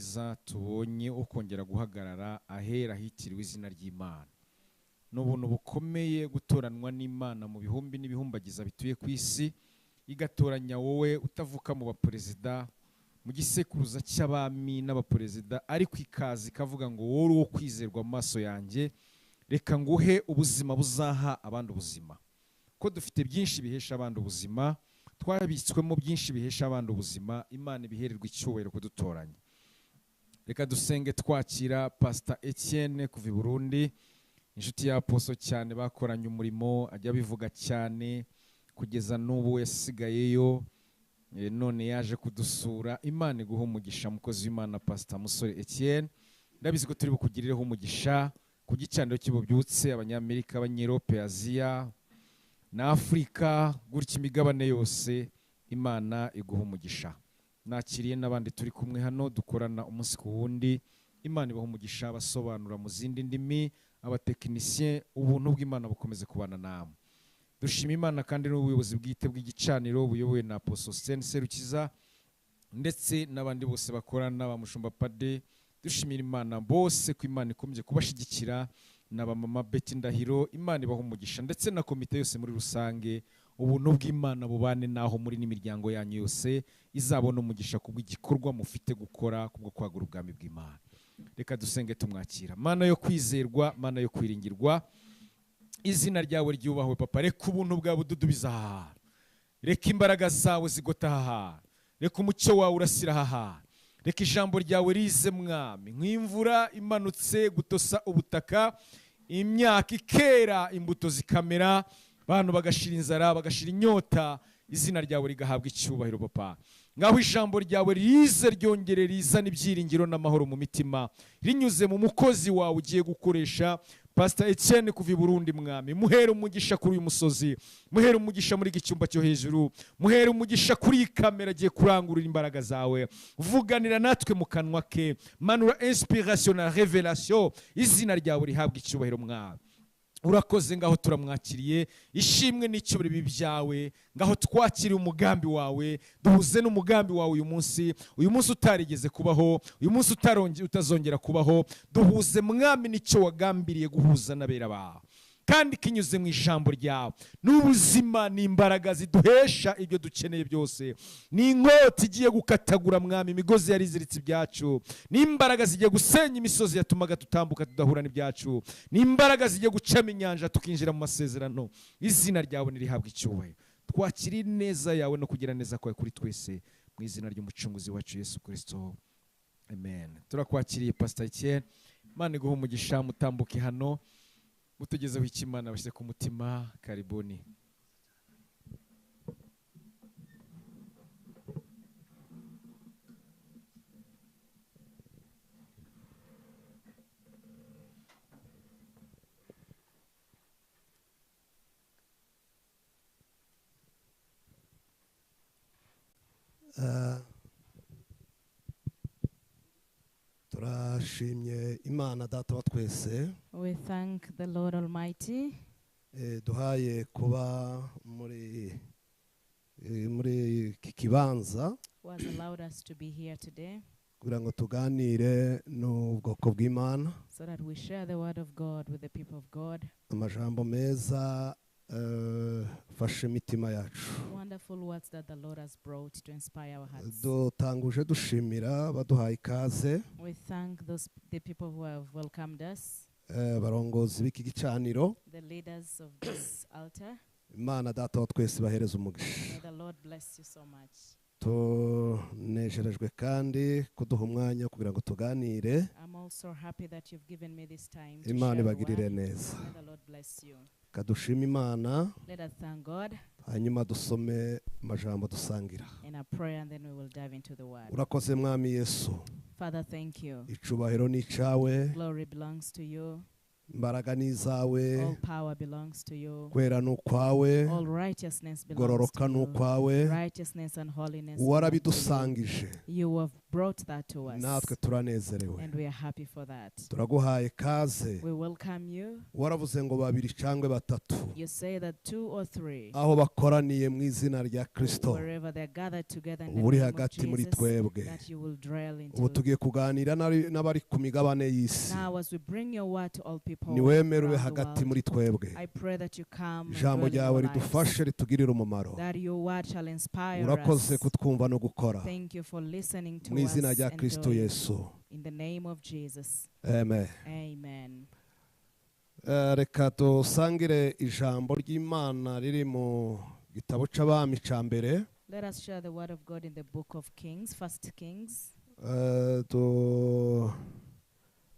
mwiza tubonye wo kongera guhagarara ahera hitiriwe izina ry'Imana. Ni ubuntu bukomeye gutoranwa n'Imana mu bihumbi n'ibihumbagiza bituye ku isi, igatoranya wowe utavuka mu baperezida, mu gisekuruza cy'abami n'abaperezida, ariko ikaza ikavuga ngo wowe uri uwo kwizerwa mu maso yanjye, reka nguhe ubuzima buzaha abandi ubuzima. Ko dufite byinshi bihesha abandi ubuzima, twabitswemo byinshi bihesha abandi ubuzima, Imana ibihererwa icyubahiro kudutoranya. Reka dusenge twakira Pastor Etienne kuva i Burundi, inshuti ya Apostle cyane, bakoranye umurimo, ajya abivuga cyane kugeza n'ubu yasigayeyo, none yaje kudusura. Imana iguhe umugisha mukozi w'Imana Pastor Musore Etienne. Ndabizi ko turi bukugirireho umugisha ku gicaniro cy'ububyutse, Abanyamerika, Abanyerope, Aziya na Afurika, gutya imigabane yose, Imana iguha umugisha. Nakiriye n'abandi turi kumwe hano dukorana umunsi ku wundi, Imana ibaha umugisha, abasobanura mu zindi ndimi, abatekinisiye, ubuntu bw'Imana bukomeze kubana namwe. Dushima Imana kandi n'ubuyobozi bwite bw'igicaniro buyobowe na Apostle Sten Serukiza ndetse n'abandi bose bakorana, ba Mushumba Pade. Dushimira Imana bose ko Imana ikomeje kubashigikira, na ba Mama Betty Ndahiro, Imana ibaha umugisha, ndetse na komite yose muri rusange. Ubuntu bw'Imana bubane naho muri n'imiryango yanyu yose, izabona umugisha kubw'igikorwa mufite gukora kubwo kwagura ubwami bw'Imana. Reka dusenge tumwakira. Mana yo kwizerwa, Mana yo kwiringirwa, izina ryawe ryubahwe Papa. Reka ubuntu bwawe bududubiza aha hantu, reka imbaraga zawe zigota aha hantu, reka umucyo wawe urasira aha hantu, reka ijambo ryawe rize Mwami nk'imvura imanutse gutosa ubutaka, imyaka ikera, imbuto zikamera, abantu bagashira inzara, bagashira inyota, izina ryawe rigahabwa icyubahiro Papa. Ngaho ijambo ryawe rize ryongere rizana ibyiringiro n'amahoro mu mitima, rinyuze mu mukozi wawe ugiye gukoresha Pastor Etienne kuva i Burundi. Mwami, muhere umugisha kuri uyu musozi, muhere umugisha muri iki cyumba cyo hejuru, muhere umugisha kuri iyi kamera agiye kurangurura imbaraga zawe, vuganira natwe mu kanwa ke, manura inspiration na revelation, izina ryawe rihabwa icyubahiro Mwami. Urakoze, ngaho turamwakiriye, ishimwe n'icyubahiro bibe byawe. Ngaho twakiriye umugambi wawe, duhuze n'umugambi wawe uyu munsi, uyu munsi utarigeze kubaho, uyu munsi utazongera kubaho. Duhuze Mwami n'icyo wagambiriye guhuza n'abera bawe, kandi kinyuze mu ijambo ryawe. N'ubuzima n'imbaraga ziduhesha ibyo dukeneye byose, ni inkota igiye gukatagura Mwami imigozi yari iziritse ibyacu, n'imbaraga zigiye gusenya imisozi yatumaga tutambuka tudahura n'ibyacu, n'imbaraga zigiye gucamo inyanja tukinjira mu masezerano. Izina ryawe nirihabwe icyubahiro. Twakiri neza yawe no kugira neza kwawe kuri twese, mu izina ry'umucunguzi wacu Yesu Kristo, amen. Turakwakiriye Pastor Etienne, Imana iguhe umugisha, mutambuke hano mutugezeho icyo Imana bashyize ku mutima. Karibuni. Turashimye Imana Data wa twese. We thank the Lord Almighty. Duhaye kuba muri iki kibanza, who has allowed us to be here today, kugira ngo tuganire n'ubwoko bw'Imana, so that we share the word of God with the people of God. Amajambo meza fashe imitima yacu. Wonderful words that the Lord has brought to inspire our hearts. Dutanguje dushimira baduhaye ikaze, We thank the people who have welcomed us, barongozi b'iki gicaniro. the leaders of this altar. Imana Data wa twese bahereza umugisha. May the Lord bless you so much. Tunejerejwe kandi kuduha umwanya kugira ngo tuganire. I'm also happy that you've given me this time to Imana share the ibagirire word. neza. May the Lord bless you. Kadushima Imana, Let us thank God hanyuma dusome amajambo dusangira. in a prayer, and then we will dive into the word. Urakoze Mwami Yesu. Father, thank you. Icubahiro ni icawe, Glory belongs to you. imbaraga ni izawe, All power belongs to you. kwera ni ukwawe, All righteousness belongs gororoka to ni you. ukwawe. Righteousness and holiness belong to you. Warabidusangije You have brought that to us. Natwe turanezerewe. And we are happy for that. Turaguhaye kaze. We welcome you. Waravuze ngo babiri cyangwa batatu You say that two or three, aho bakoraniye mu izina rya Kristo wherever they're gathered together in the uba uri name of hagati muri Jesus, twebwe. that you will dwell Ubu into. tugiye kuganira n'abari ku migabane y'isi. Now, as we bring your word to all people Niwemere ube around the hagati world, muri twebwe. I pray that you come and Ijambo dwell in ryawe our lives, ridufashe ritugirire umumaro. that your word shall inspire Urakoze us. kutwumva no gukora. Thank you for listening to Mu izina us rya and Kristo doing. Yesu. In the name of Jesus. Amen. Amen. Reka dusangire ijambo ry'Imana riri mu gitabo c'Abami ca mbere. Let us share the word of God in the book of Kings, First Kings.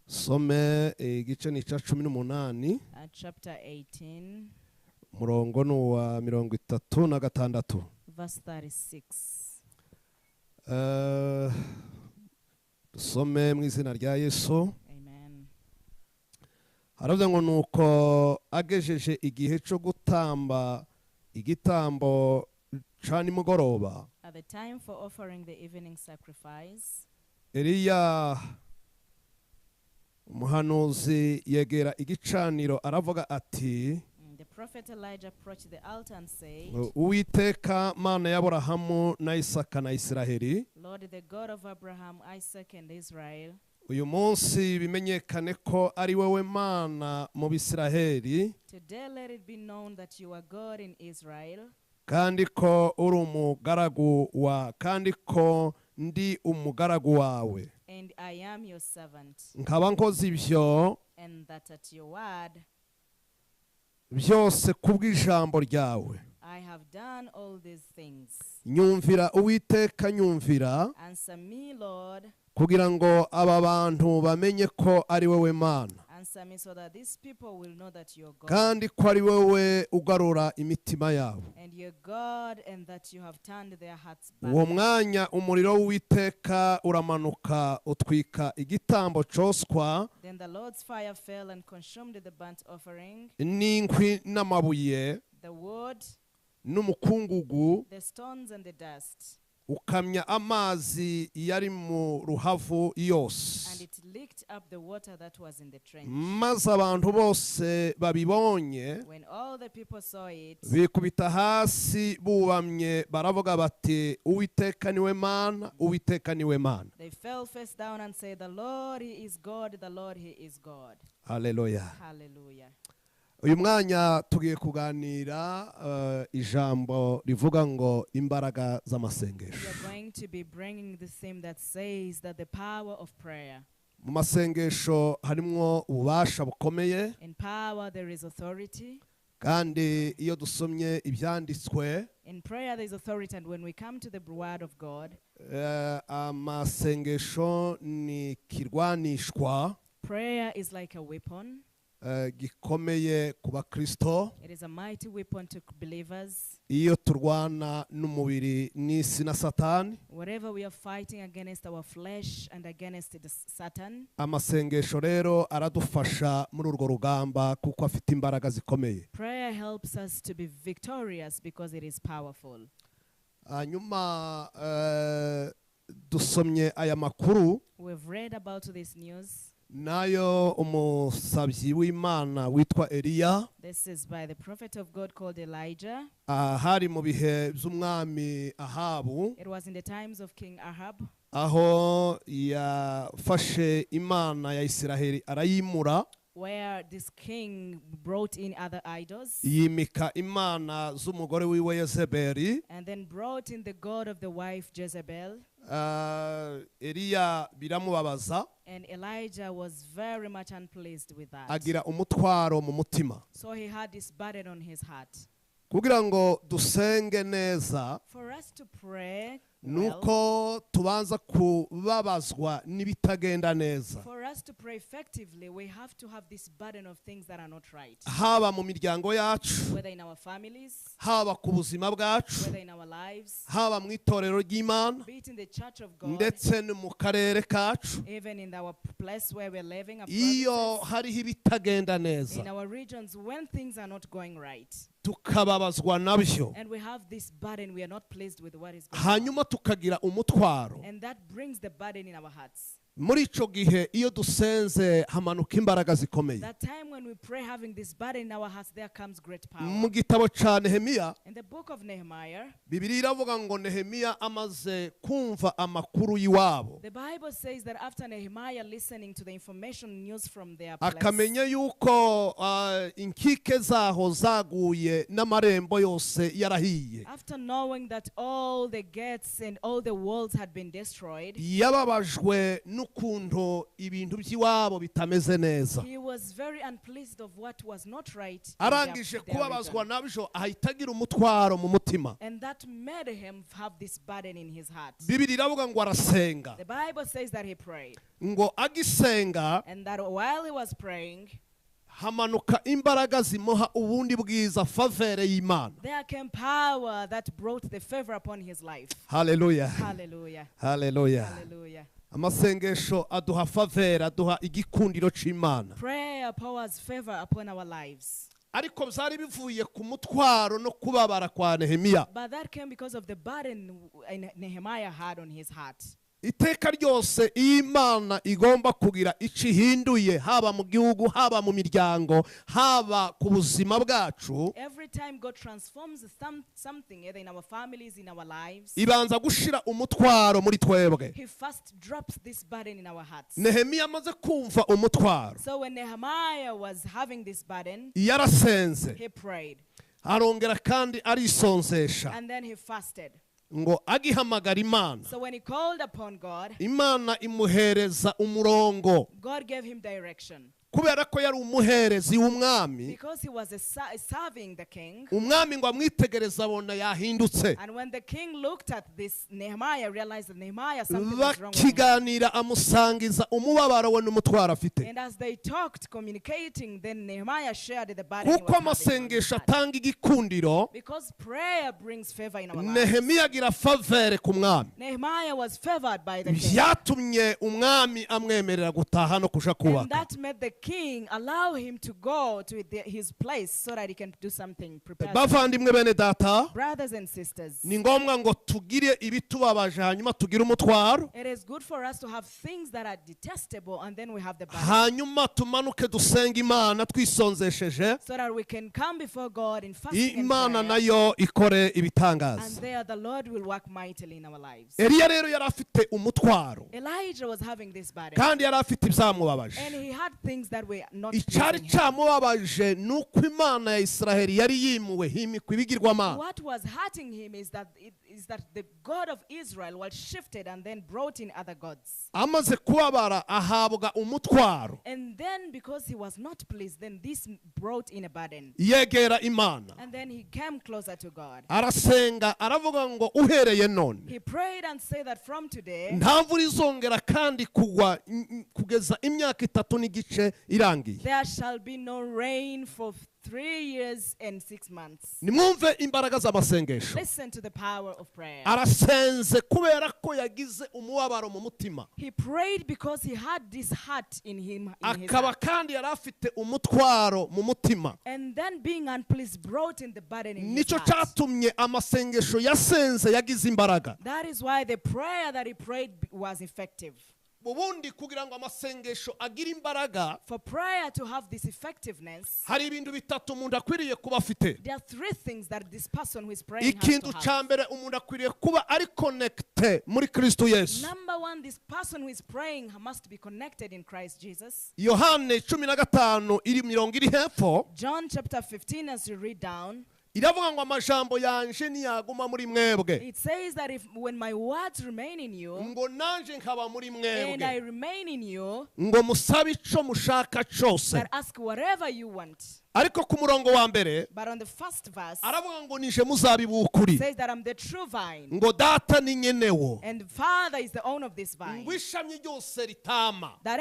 Dusome igice ni ica 18, Chapter 18, umurongo ni uwa 36. verse 36. Dusome mu izina rya Yesu. Amen. Haravuze ngo nuko agejeje igihe cyo gutamba igitambo ca nimugoroba, At the time for offering the evening sacrifice, Eliya umuhanuzi yegera igicaniro aravuga ati, the prophet Elijah approached the altar and said, Uwiteka Mana y'Aburahamu na Isaka na Isiraheli, Lord, the God of Abraham, Isaac, and Israel, uyu munsi bimenyekane ko ari wowe Mana mu Bisiraheli, today let it be known that you are God in Israel, kandi ko uri umugaragu wa kandi ko ndi umugaragu wawe, and I am your servant, nkaba nkoze ibyo and that at your word byose kubw'ijambo ryawe. I have done all these things. Nyumvira Uwiteka, nyumvira, Answer me, Lord. kugira ngo aba bantu bamenye ko ari wowe Mana, Answer me so that these people will know that you're God, kandi ko ari wowe ugarura imitima yabo. and you're God, and that you have turned their hearts back. Uwo mwanya umuriro w'Uwiteka uramanuka utwika igitambo coswa Then the Lord's fire fell and consumed the burnt offering, n'inkwi n'amabuye the wood, n'umukungugu, the stones, and the dust, ukamya amazi yari mu ruhavu and yose. it licked up the water that was in the trench. Maze abantu bose babibonye When all the people saw it, bikubita hasi bubamye baravuga bati, Uwiteka niwe Mana, Uwiteka niwe Mana. they fell face down and said, The Lord, He is God, the Lord, He is God. Haleluya. Hallelujah. Uyu mwanya tugiye kuganira ijambo rivuga ngo imbaraga z'amasengesho. We are going to be bringing the theme that says that the power of prayer. Mu masengesho harimwo ububasha bukomeye, In power there is authority. kandi iyo dusomye ibyanditswe, In prayer there is authority, and when we come to the word of God, amasengesho ni kirwanishwa prayer is like a weapon. Gikomeye ku bakristo. It is a mighty weapon to believers. Iyo turwana n'umubiri n'isi na Satani, Whatever we are fighting against our flesh and against the Satan, amasengesho rero aradufasha muri urwo rugamba kuko afite imbaraga zikomeye. prayer helps us to be victorious because it is powerful. Hanyuma dusomye aya makuru We've read about this news. nayo umusabyi w'Imana witwa Eliya. This is by the prophet of God called Elijah. Hari mu bihe by'umwami Ahabu, It was in the times of King Ahab, aho yafashe Imana ya Isiraheli arayimura, where this king brought in other idols yimika imana z'umugore wiwe Yezebeli. and then brought in the god of the wife Jezebel. Eliya biramubabaza, And Elijah was very much unpleased with that. agira umutwaro mu mutima. So he had this burden on his heart. Kugira ngo dusenge neza, For us to pray well, nuko tubanza kubabazwa n'ibitagenda neza, for us to pray effectively, we have to have this burden of things that are not right. haba mu miryango yacu, Whether in our families, haba ku buzima bwacu, whether in our lives, haba mu itorero ry'Imana, be it in the church of God, ndetse no mu karere kacu. even in our place where we're living, our Iyo provinces, hariho ibitagenda neza, in our regions, when things are not going right, tukababazwa nabyo, and we have this burden, we are not pleased with what is going on. hanyuma Tukagira umutwaro. And that brings the burden in our hearts. Muri ico gihe iyo dusenze hamanuka imbaraga zikomeye. That time when we pray having this burden in our hearts, there comes great power. Mu gitabo ca Nehemiya, In the book of Nehemiah, Bibiliya iravuga ngo Nehemiya amaze kumva amakuru y'iwabo, the Bible says that after Nehemiah listening to the information news from their place, akamenya yuko inkike zaho zaguye n'amarembo yose yarahiye, after knowing that all the gates and all the walls had been destroyed, yababajwe n'ukuntu ibintu by'iwabo bitameze neza. He was very unpleased of what was not right in Arangije their kubabazwa region. Nabyo ahita agira umutwaro mu mutima. And that made him have this burden in his heart. Bibiliya iravuga ngo arasenga. The Bible says that he prayed. Ngo agisenga, And that while he was praying, hamanuka imbaraga zimuha ubundi bwiza, faveur y'Imana. There came power that brought the favor upon his life. Haleluya. Hallelujah. Haleluya. Hallelujah. Amasengesho aduha faveur, aduha igikundiro c'Imana. Prayer pours favor upon our lives. Ariko byari bivuye ku mutwaro no kubabara kwa Nehemiya. But that came because of the burden Nehemiah had on his heart. Iteka ryose iyo Imana igomba kugira icyo ihinduye, haba mu gihugu, haba mu miryango, haba ku buzima bwacu, Every time God transforms something, either in our families, in our lives, ibanza gushira umutwaro muri twebwe. He first drops this burden in our hearts. Nehemiya amaze kumva umutwaro, So when Nehemiah was having this burden, yarasenze, he prayed arongera kandi arisonzesha. And then he fasted. Ngo agihamagara Imana, So when he called upon God, Imana imuhereza umurongo. God gave him direction. Kubera ko yari umuherezi w'umwami, Because he was serving the king, umwami ngo amwitegereze abona yahindutse. And when the king looked at this, Nehemiah realized that Nehemiah, something was wrong with him. Bakiganira amusangiza umubabaro we n'umutwaro afite. And as they talked, communicating, then Nehemiah shared the burden he Kuko was having on his amasengesho heart. Atanga igikundiro, Because prayer brings favor in our lives. Nehemiya agira faveur ku mwami. Nehemiah was favored by the king. Byatumye umwami amwemerera gutaha no kuja And kubaka. That made the king allow him to go to his place so that he can do something. Prepare. Bavandimwe bene data, Brothers and sisters, ni ngombwa ngo tugire ibitubabaje hanyuma tugire umutwaro, it is good for us to have things that are detestable and then we have the burden. Hanyuma tumanuke dusenge Imana twisonzesheje, So that we can come before God in fasting and Imana prayer, nayo ikore and ibitangaza. there the Lord will work mightily in our lives. Eliya rero yari afite umutwaro, Elijah was having this burden, kandi yari afite ibyamubabaje. And he had things that were not Icyari pleasing him. cyamubabaje ni uko Imana ya Israheli yari yimuwe himikwa ibigirwamana. What was hurting him is that the God of Israel was shifted and then brought in other gods. Amaze kubabara ahabwa umutwaro, And then because he was not pleased, then this brought in a burden. Yegera Imana, And then he came closer to God. Arasenga aravuga ngo uhereye none, He prayed and said that from today, nta mvura izongera kandi kugwa kugeza imyaka 3 n'igice irangiye. There shall be no rain for 3 years and 6 months. Nimwumve imbaraga z'amasengesho. Listen to the power of prayer. Arasenze kubera ko yagize umubabaro mu mutima, He prayed because he had this heart in him. In his akaba heart. Kandi yari afite umutwaro mu mutima. And then being unpleased brought in the burden in his Nicyo heart. Cyatumye amasengesho yasenze yagize imbaraga. That is why the prayer that he prayed was effective. Ubundi kugira ngo amasengesho agire imbaraga, For prayer to have this effectiveness, hari ibintu bitatu umuntu akwiriye kuba afite. There are three things that this person who is praying has Ikintu to cya have. Mbere umuntu akwiriye kuba ari connecté muri Kristo Yesu. Number one, this person who is praying must be connected in Christ Jesus. Yohane 15 iri mirongo iri hepfo, John chapter 15, as you read down, iravuga ngo amajambo yanje niyaguma muri mwebwe, it says that if when my words remain in you ngo nanje nkaba muri and I mwebwe, remain in you, ngo musabe ico mushaka cose. That ask whatever you want. Ariko ku murongo wa mbere But on the first verse, aravuga ngo nije muzabibu w'ukuri, says that I'm the true vine, ngo data ni nyenewo, and the Father is the owner of this vine. Ngo ishami ryose ritama, That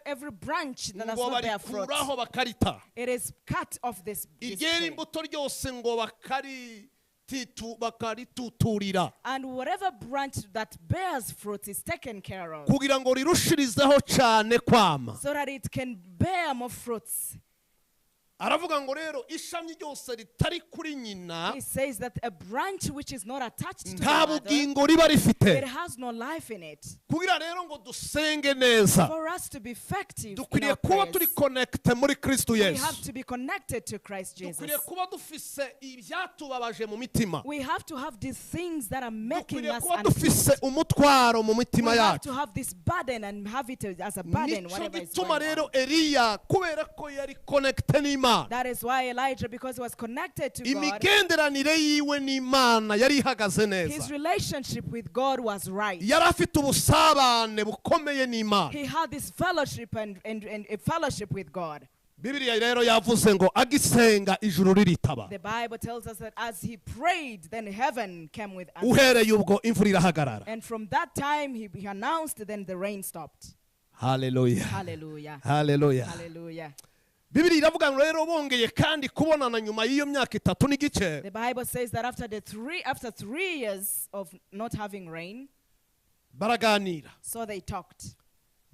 every branch that does ngo not bear fruit, barikuraho bakarita, it is cut off this iryera tree. Imbuto ryose ngo bakarituturira, And whatever branch that bears fruit is taken care of, kugira ngo rirushirizeho cyane kwama. So that it can bear more fruits. Aravuga ngo rero ishami ryose ritari kuri nyina, He says that a branch which is not attached to the nta mother, bugingo riba rifite. it has no life in it. Kugira rero ngo dusenge neza, For us to be effective in dukwiriye our kuba turi prayers, connecte muri Kristo we Yesu. have to be connected to Christ Jesus. Dukwiriye kuba dufise ibyatubabaje mu mitima. We have to have these things that are making Dukwiriye us kuba unfit. dufise umutwaro mu mitima We have yacu. to have this burden and have it as a burden, Nico whatever is gituma going rero on. Eliya, kubera ko yari connecte n'Imana, That is why Elijah, because he was connected to God, imigenderanire yiwe n'Imana yari ihagaze his neza. relationship with God was right. Yari afite ubusabane bukomeye n'Imana. He had this fellowship and a fellowship with God. Bibiliya rero yavuze ngo agisenga ijuru riritaba. The Bible tells us that as he prayed, then heaven came with answer. Uhereye ubwo imvura irahagarara. And from that time, he announced, then the rain stopped. Haleluya. Hallelujah. Haleluya. Hallelujah. Bibiliya iravuga ngo rero bongeye kandi kubonana nyuma y'iyo myaka itatu n'igice, The Bible says that after 3 years of not having rain, baraganira, so they talked.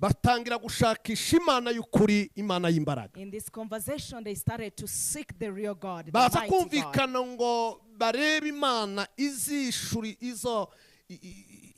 Batangira gushakisha Imana y'ukuri, Imana y'imbaraga. In this conversation, they started to seek the real God, the Baza mighty God. kumvikana ngo barebe Imana izishuri izo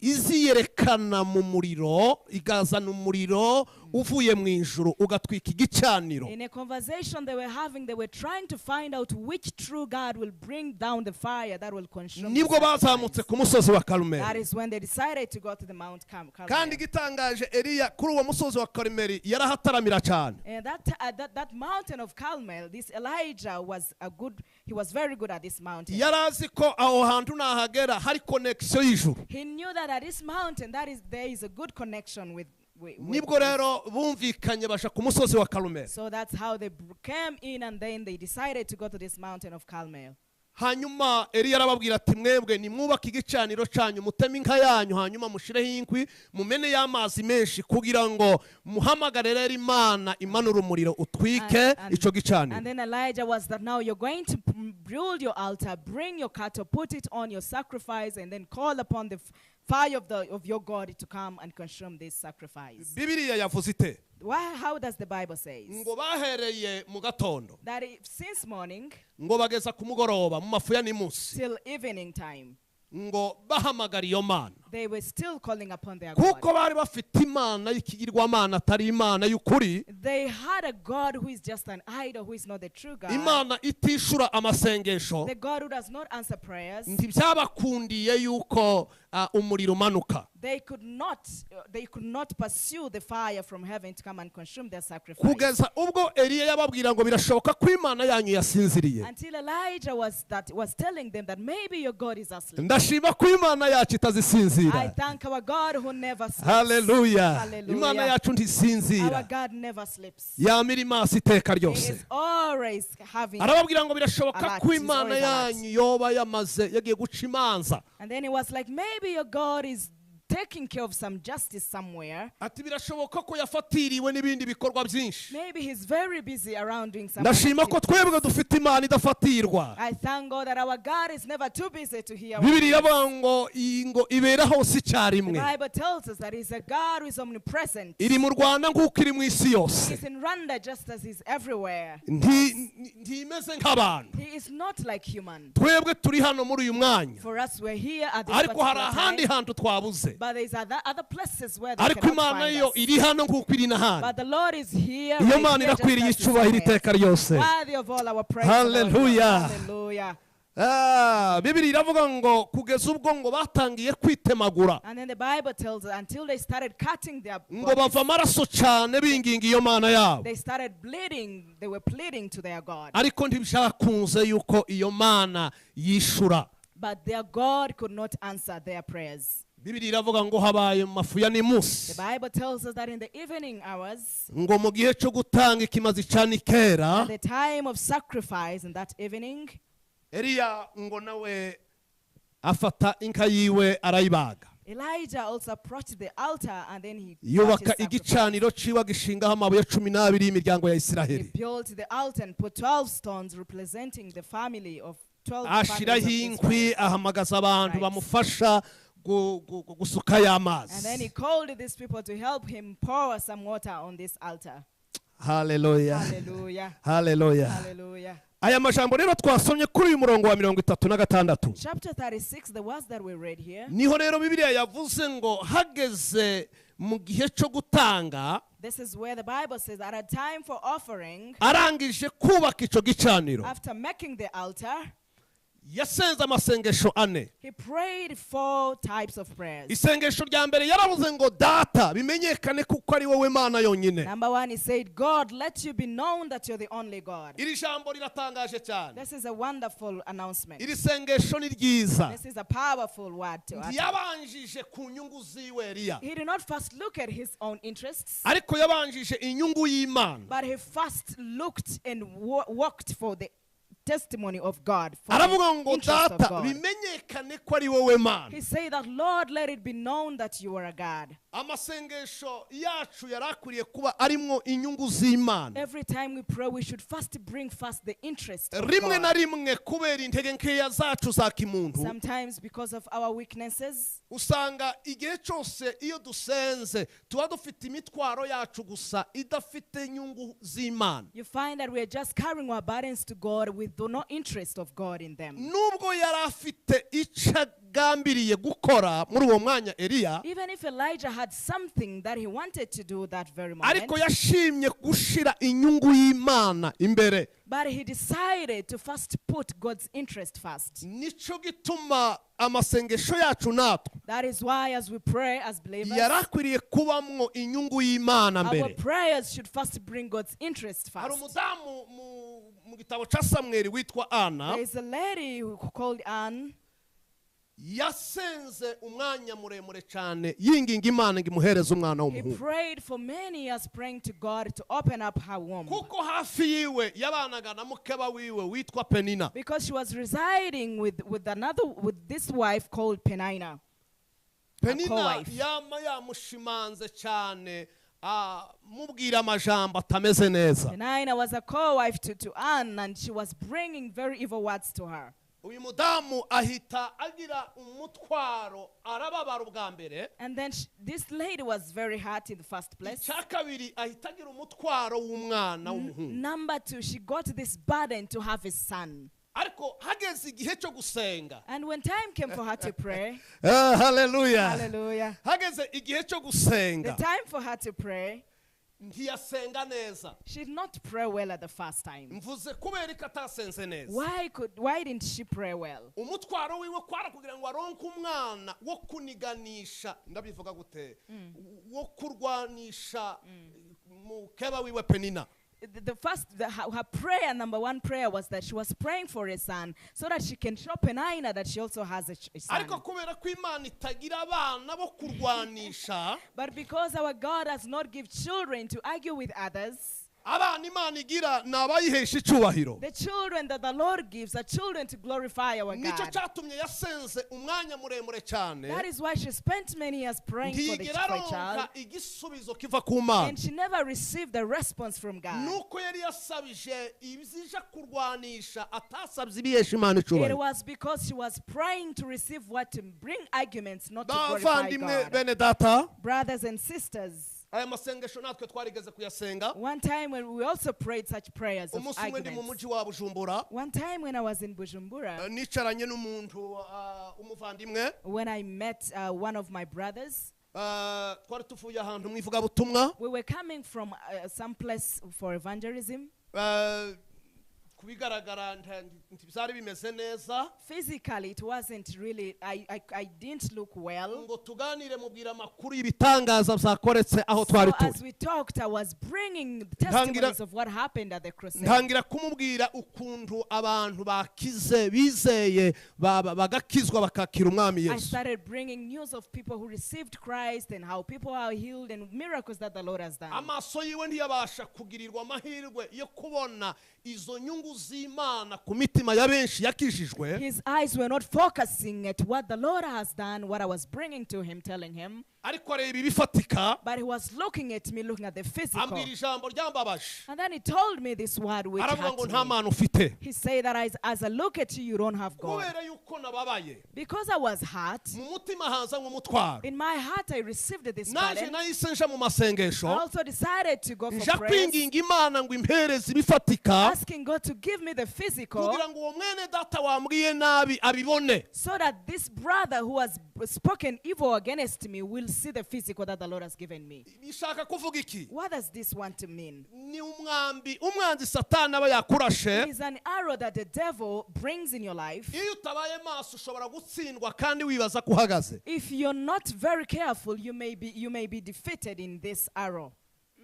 iziyerekana mu muriro, igazana umuriro uvuye mu ijuru ugatwika igicaniro. In a conversation they were having, they were trying to find out which true God will bring down the fire that will consume the Nibwo bazamutse sacrifice. ku musozi wa That Karumeli. is when they decided to go to the Mount Kandi Carmel. igitangaje, Eliya kuri uwo musozi wa Karumeli yarahataramira cyane. And that mountain of Carmel, this Elijah was a good, he was very good at this mountain. Yari azi ko aho hantu nahagera hari connection y'ijuru. He knew that at this mountain, that is, there is a good connection with Nibwo rero bumvikanye baja ku musozi wa Karumeli. So that's how they came in, and then they decided to go to this mountain of Carmel. Hanyuma Eliya arababwira ati mwebwe nimwubake igicaniro cyanyu, muteme inka yanyu, hanyuma mushireho inkwi, mumene y'amazi menshi kugira ngo muhamagare rero Imana imanure umuriro utwike ico gicaniro. And then Elijah was that now you're going to build your altar, bring your cattle, put it on your sacrifice, and then call upon the fire of your God to come and consume this sacrifice. Bibiliya yavuze ite? Why, how does the Bible say? Ngo bahereye mu gatondo That if, since morning ngo bageza ku mugoroba mu mafu ya nimunsi till evening time, ngo bahamagara iyo Mana, they were still calling upon their kuko God. bari bafite imana y'ikigirwamana atari Imana y'ukuri, They had a God who is just an idol, who is not the true God. Imana itishura amasengesho. The God who does not answer prayers. Ntibyabakundiye yuko umuriro umanuka. They could not pursue the fire from heaven to come and consume their sacrifice. Kugeza ubwo Eliya yababwira ngo birashoboka ko Imana yanyu yasinziriye. Until Elijah was telling them that maybe your God is asleep. Ndashima ko Imana yacu I itazisinzira. Thank our God who never sleeps. Haleluya. Hallelujah. Imana yacu Our ntisinzira, God never sleeps. yamira imaso iteka He ryose. is always having. Arababwira ngo birashoboka Alert. ko He's Imana always alert. yanyu yoba yamaze yagiye guca imanza. And then he was like, maybe your God is taking care of some justice somewhere. Ati birashoboka ko yafatiriwe n'ibindi bikorwa byinshi. Maybe he's very busy around doing some Ndashima ko activities. twebwe dufite Imana idafatirwa. I thank God that our God is never too busy to hear our Bibiliya iravuga ngo iyi ngo ibera hose The icyarimwe. Bible tells us that he's a God who is omnipresent. Iri mu Rwanda nk'uko iri mu isi yose. He's in Rwanda just as he's everywhere. Ntimeze nk'abantu. He is not like human. Twebwe turi hano muri uyu mwanya, For us, we're here at this ariko hari particular ahandi time, hantu twabuze, but there's other places where they ariko cannot Imana find yo us. iri hano nk'uko iri n'ahandi. But the Lord is here Iyo right Mana here just irakwiriye as he's icyubahiro somewhere. iteka ryose. Worthy of all our praise and our glory. Hallelujah. Hallelujah. Ah, Bibiliya iravuga ngo kugeza ubwo ngo batangiye kwitemagura, And then the Bible tells us until they started cutting their ngo bodies, bava amaraso cyane binginga iyo Mana yabo, they started bleeding. They were pleading to their God. ariko ntibyakunze yuko iyo Mana yishura. But their God could not answer their prayers. Bibiliya iravuga ngo habaye mu mafu ya nimunsi, The Bible tells us that in the evening hours, ngo mu gihe cyo gutanga ikimazi cya nikera, at the time of sacrifice in that evening, Eliya ngo nawe afata inka yiwe arayibaga, Elijah also approached the altar and then he got his yubaka sacrifice. Igicaniro ciwe, agishingaho amabuye 12 y'imiryango ya He Isiraheli, built the altar and put 12 stones representing the family of 12 families of ashiraho inkwi, Israel. ahamagaza abantu bamufasha gusuka And then y'amazi. he called these people to help him pour some water on this altar. Haleluya. Hallelujah. Haleluya. Hallelujah. Aya majambo rero twasomye kuri uyu murongo wa 36, Chapter 36, the words that we read here, niho rero Bibiliya yavuze ngo hageze mu gihe cyo gutanga, this is where the Bible says at a time for offering, arangije kubaka icyo gicaniro, after making the altar, yasenze amasengesho ane. he prayed 4 types of prayers. Isengesho rya mbere yaravuze ngo data bimenyekane kuko ari wowe Mana yonyine. Number 1, he said, God, let you be known that you're the only God. Iri jambo riratangaje cyane. This is a wonderful announcement. Iri sengesho ni ryiza. This is a powerful word to utter. Ntiyabanjije ku nyungu ziwe Eliya, He did not first look at his own interests, ariko yabanjije inyungu y'Imana. but he first looked and walked for the testimony of God, for Aravuga the ngo interest of data God. bimenyekane ko ari wowe Mana. He said that, Lord, let it be known that you are a God. Amasengesho yacu yarakwiriye kuba arimwo inyungu z'Imana. Every time we pray, we should first bring first the interest of Rimwe na God. rimwe kubera intege nkeya zacu za kimuntu, Sometimes because of our weaknesses, usanga igihe cyose iyo dusenze tuba dufite imitwaro yacu gusa idafite inyungu z'Imana. you find that we are just carrying our burdens to God with no interest of God in them. Nubwo yari afite icyo agambiriye gukora muri uwo mwanya Eliya, Even if Elijah had something that he wanted to do that very moment, ariko yashimye gushira inyungu y'Imana imbere. but he decided to first put God's interest first. Nico gituma amasengesho yacu natwe That is why as we pray as believers, yarakwiriye kubamwo inyungu y'Imana our mbere. prayers should first bring God's interest Hari first. umudamu mu gitabo cya Samweli witwa Ana, There is a lady who called Anne. yasenze umwanya muremure cyane yinginga Imana ngo imuhereze umwana He w'umuhungu. prayed for many years, praying to God to open up her womb. Kuko hafi yiwe yabanaga na mukeba wiwe witwa Penina. Because she was residing with this wife called Penina. Penina co-wife. yama yamushimanze cyane, mubwira amajambo atameze neza. Penina was a co-wife to Anne, and she was bringing very evil words to her. Uyu mudamu ahita agira umutwaro, arababara ubwa mbere. And then this lady was very hurt in the first place. Icya kabiri ahita agira umutwaro w'umwana w'umuhungu. Number 2, she got this burden to have a son. Ariko hageze igihe cyo gusenga. And when time came for her to pray, Hallelujah. Hallelujah. Hageze igihe cyo gusenga. The time for her to pray, ntiyasenga neza. She did not pray well at the first time. Mvuze kubera ko atasenze neza. Why didn't she pray well? Umutwaro wiwe kwara kugira ngo aronke umwana wo kuniganisha, ndabivuga gute, wo kurwanisha mukeba wiwe Penina. Her prayer, number 1 prayer, was that she was praying for a son so that she can show Penina that she also has a son. Ariko kubera ko Imana itagira abana bo kurwanisha, But because our God does not give children to argue with others, abana Imana igira ni abayihesha icyubahiro. the children that the Lord gives are children to glorify our Nicyo God. cyatumye yasenze umwanya muremure cyane. That is why she spent many years praying for the Ntiyigera for a child. aronka igisubizo kiva ku Mana. And she never received a response from God. Nuko yari yasabije ibizija kurwanisha, atasabye ibihesha Imana icyubahiro. It was because she was praying to receive what to bring arguments, not to glorify Bavandimwe God. bene data, Brothers and sisters, aya masengesho natwe twarigeze kuyasenga. One time when we also prayed such prayers of Umunsi umwe ndi mu arguments. mujyi wa Bujumbura, One time when I was in Bujumbura, nicaranye n'umuntu, umuvandimwe, when I met one of my brothers, twari tuvuye ahantu mu ivugabutumwa. We were coming from some place for evangelism. Kubigaragara ntibyari bimeze neza. Physically it wasn't really, I didn't look well. Ngo tuganire mubwira amakuru y'ibitangaza byakoretse aho twari So turi. as we talked, I was bringing the testimonies of what happened at the crusade. Ntangira kumubwira ukuntu abantu bakize bizeye bagakizwa bakakira umwami I Yesu. started bringing news of people who received Christ and how people are healed and miracles that the Lord has done. Amaso yiwe ntiyabasha kugirirwa amahirwe yo kubona izo nyungu z'Imana ku mitima ya benshi yakijijwe. His eyes were not focusing at what the Lord has done, what I was bringing to him, telling him. Ariko areba ibifatika. But he was looking at me, looking at the physical. Ambwira ijambo ryambabaje. And then he told me this word which Aravuga hurt ngo nta me. Mana ufite. He said that as I look at you, you don't have God. Kubera yuko nababaye, Because I was hurt, mu mutima haza nk'umutwaro. in my heart I received this Naje burden. nahise nja mu masengesho, I also decided to go for nja prayers, kwinginga Imana ngo impereze ibifatika asking God to give me the physical kugira ngo uwo mwene data wambwiye nabi abibone. so that this brother who has spoken evil against me will see the physical that the Lord has given me. Bishaka kuvuga iki? What does this want to mean? Ni umwambi umwanzi Satani aba yakurashe. It is an arrow that the devil brings in your life. Iyo utabaye maso ushobora gutsindwa kandi wibaza ko uhagaze. If you're not very careful, you may be defeated in this arrow.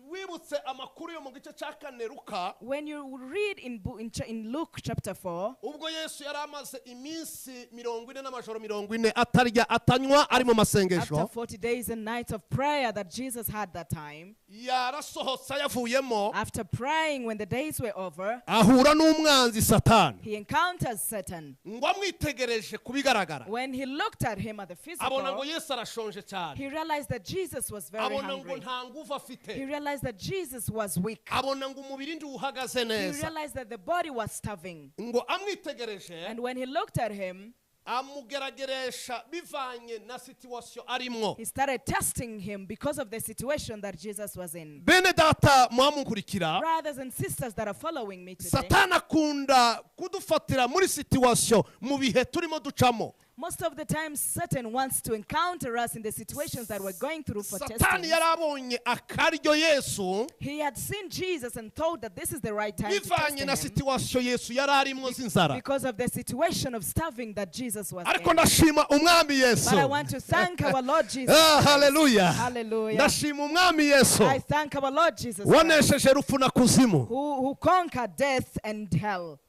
Wibutse amakuru yo mu gice cya kane Luka, When you read in, Bo- in, cha- in Luke chapter 4, ubwo Yesu yari amaze iminsi 40 n'amajoro 40 atarya atanywa ari mu masengesho, after 40 days and nights of prayer that Jesus had that time, yarasohotse ayavuyemo, after praying when the days were over, ahura n'umwanzi Satani. He encounters Satan. Ngo amwitegereje ku bigaragara, When he looked at him at the abona ngo physical, Yesu arashonje cyane, he realized that Jesus was very abona ngo hungry. Nta nguvu afite, He realized that Jesus was weak. Abona ngo umubiri ntiwuhagaze He neza. Realized that the body was starving. Ngo amwitegereje, And when he looked at him, amugerageresha bivanye na situation arimwo. He started testing him because of the situation that Jesus was in. Bene data muhamunkurikira, Brothers and sisters that are following me today, Satani akunda kudufatira muri situation mu bihe turimo ducamo. Most of the time, Satan wants to encounter us in the situations that we're going through for Satani testing. Yari abonye akaryo Yesu He had seen Jesus and thought that this is the right time to test bivanye na him situation Yesu yari arimo z'inzara. Because of the situation of starving that Jesus was Ariko in. ndashima umwami Yesu. But I want to thank our Lord Jesus Ah, Christ. haleluya. Hallelujah. Ndashima umwami Yesu I thank our Lord Jesus Christ, wanesheje rupfu na kuzimu. who conquered death and hell.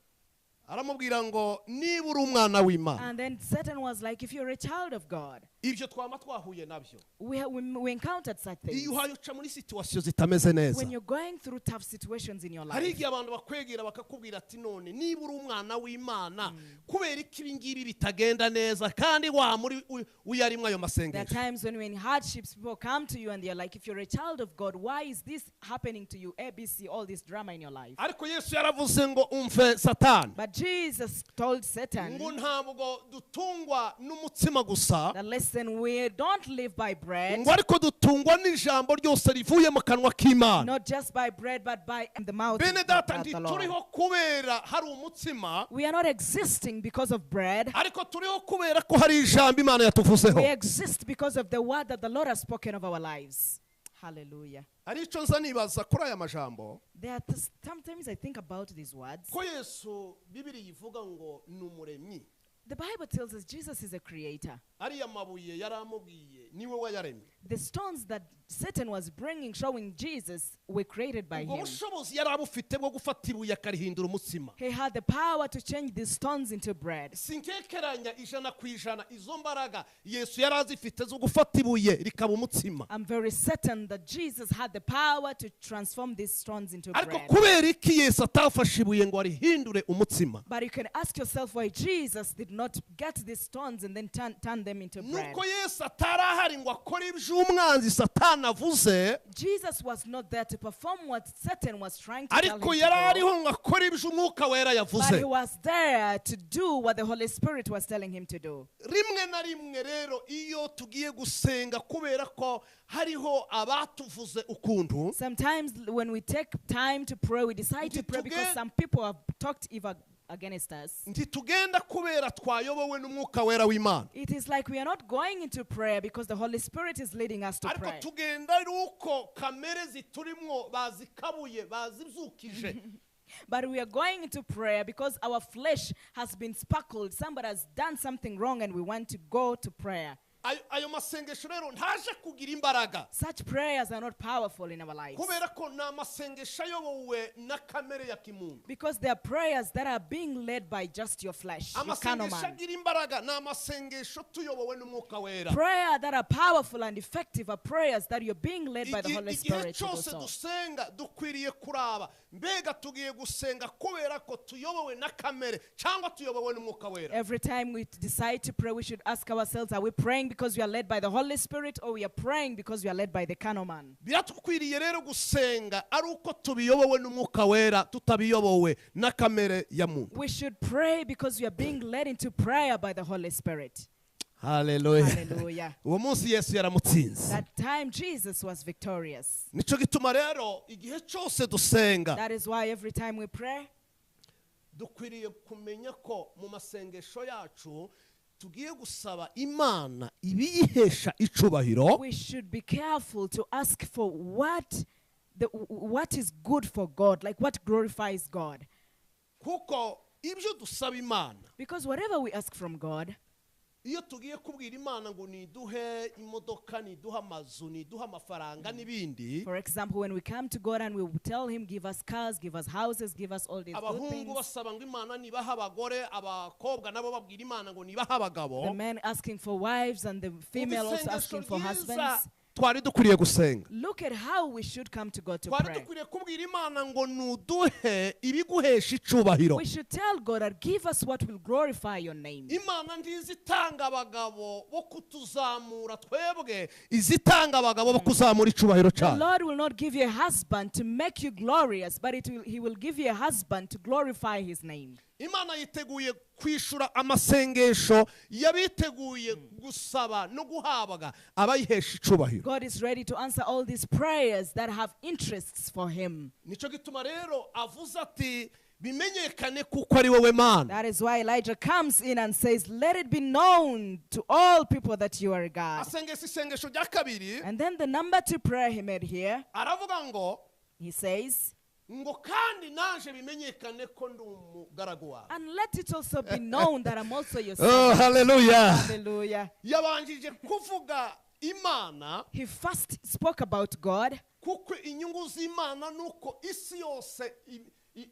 Aramubwira ngo niba uri umwana w'Imana, And then Satan was like, "If you're a child of God," ibyo twaba twahuye nabyo. we encountered such things. Iyo uhaye uca muri situation zitameze neza, When you're going through tough situations in your hari life, igihe abantu bakwegera bakakubwira ati none niba uri umwana w'Imana kubera ko ibi ngibi bitagenda neza kandi wa muri uyarimo ayo there are masengesho. Times when you're in hardships, people come to you and they're like, "If you're a child of God, why is this happening to you? ABC, all this drama in your life." Ariko Yesu yaravuze ngo umve Satani, But Jesus told Satan ngo ntabwo dutungwa n'umutsima gusa, that, listen, we don't live by bread, ngo ariko dutungwa n'ijambo ryose rivuye mu kanwa k'Imana. Not just by bread, but by the mouth Bene of data, the Lord. ntituriho kubera hari umutsima, We are not existing because of bread. Ariko turiho kubera ko hari ijambo Imana yatuvuzeho. We exist because of the word that the Lord has spoken of our lives. Hallelujah. Hari icyo nza nibaza kuri aya majambo, There are sometimes I think about these words. Ko Yesu Bibiri ivuga ngo ni umuremyi. The Bible tells us Jesus is a creator. Ariya mabuye yari amubwiye niwe wayaremye. The stones that Satan was bringing, showing Jesus, were created by Ubwo him. Bushobozi yari abufite bwo gufata ibuye akarihindura umutsima. He had the power to change these stones into bread. Sinkekeranya 100% izo mbaraga Yesu yari azifite zo gufata ibuye rikaba umutsima. I'm very certain that Jesus had the power to transform these stones into Ariko bread. Kubera iki Yesu atafashe ibuye ngo arihindure umutsima? But you can ask yourself why Jesus did not get these stones and then turn them into bread. Nuko Yesu atari ahari ngo akore iby'umwanzi Satani avuze, Jesus was not there to perform what Satan was trying to tell him ariko to yari do, ariho ngo akore iby'umwuka wera but yavuze. He was there to do what the Holy Spirit was telling him to do. Rimwe na rimwe rero iyo tugiye gusenga kubera ko hariho abatuvuze ukuntu, Sometimes when we take time to pray, we decide to pray because some people have talked evil against us. Ntitugenda kubera twayobowe n'umwuka wera w'Imana, It is like we are not going into prayer because the Holy Spirit is leading us to ariko pray. Tugenda ari uko kamere ziturimwo bazikabuye bazibyukije. But we are going into prayer because our flesh has been sparkled. Somebody has done something wrong and we want to go to prayer. Ayo ayo masengesho rero ntaje kugira imbaraga, Such prayers are not powerful in our lives kubera ko ni amasengesho ayobowe na kamere ya kimuntu. because they are prayers that are being led by just your flesh, your carnal Amasengesho man. Agira imbaraga ni amasengesho tuyobowe n'umwuka wera. Prayer that are powerful and effective are prayers that you're being led by the Igihe Holy igihe Spirit to do cyose so. Dusenga dukwiriye kuraba mbega tugiye gusenga kubera ko tuyobowe na kamere cyangwa tuyobowe n'umwuka wera. Every time we decide to pray, we should ask ourselves, are we praying because we are led by the Holy Spirit, or we are praying because we are led by the carnal man. Biratwiriye rero gusenga ari uko tubiyobowe n'Umwuka Wera, tutabiyobowe na kamere ya muntu. We should pray because we are being led into prayer by the Holy Spirit. Haleluya. Hallelujah. Uwo munsi Yesu yaramutsinze. That time Jesus was victorious. Nico gituma rero igihe cyose dusenga, That is why every time we pray, dukwiriye kumenya ko mu masengesho yacu tugiye gusaba Imana ibiyihesha icubahiro. We should be careful to ask for what is good for God, like what glorifies God. Kuko ibyo dusaba Imana, Because whatever we ask from God, iyo tugiye kubwira Imana ngo niduhe imodoka, niduhe amazu, niduhe amafaranga n'ibindi, for example, when we come to God and we will tell him, give us cars, give us houses, give us all these good abahungu things. basaba ngo Imana nibahe abagore, abakobwa nabo babwira Imana ngo nibahe abagabo. The men asking for wives and the female also Isengesho asking for ryiza husbands. twari dukwiriye gusenga, Look at how we should come to God to twari pray. dukwiriye kubwira Imana ngo nuduhe ibiguhesha icubahiro. We should tell God that give us what will glorify your name. Imana ntizitanga abagabo bo kutuzamura twebwe, izitanga abagabo bo kuzamura icubahiro The cyayo. Lord will not give you a husband to make you glorious, but he will give you a husband to glorify his name. Imana yiteguye kwishura amasengesho yabiteguye gusaba no guhabwa abayihesha icubahiro. God is ready to answer all these prayers that have interests for him. Nico gituma rero avuze ati bimenyekane kuko ari wowe Mana. That is why Elijah comes in and says, let it be known to all people that you are God. Asengesha isengesho rya kabiri. And then the number 2 prayer he made here, aravuga ngo, he says, ngo kandi naje bimenyekane ko ndi umugaragu wawe. And let it also be known that I'm also your Oh, servant. hallelujah. Hallelujah. Yabanjije kuvuga Imana, He first spoke about God, kuko inyungu z'Imana nuko isi yose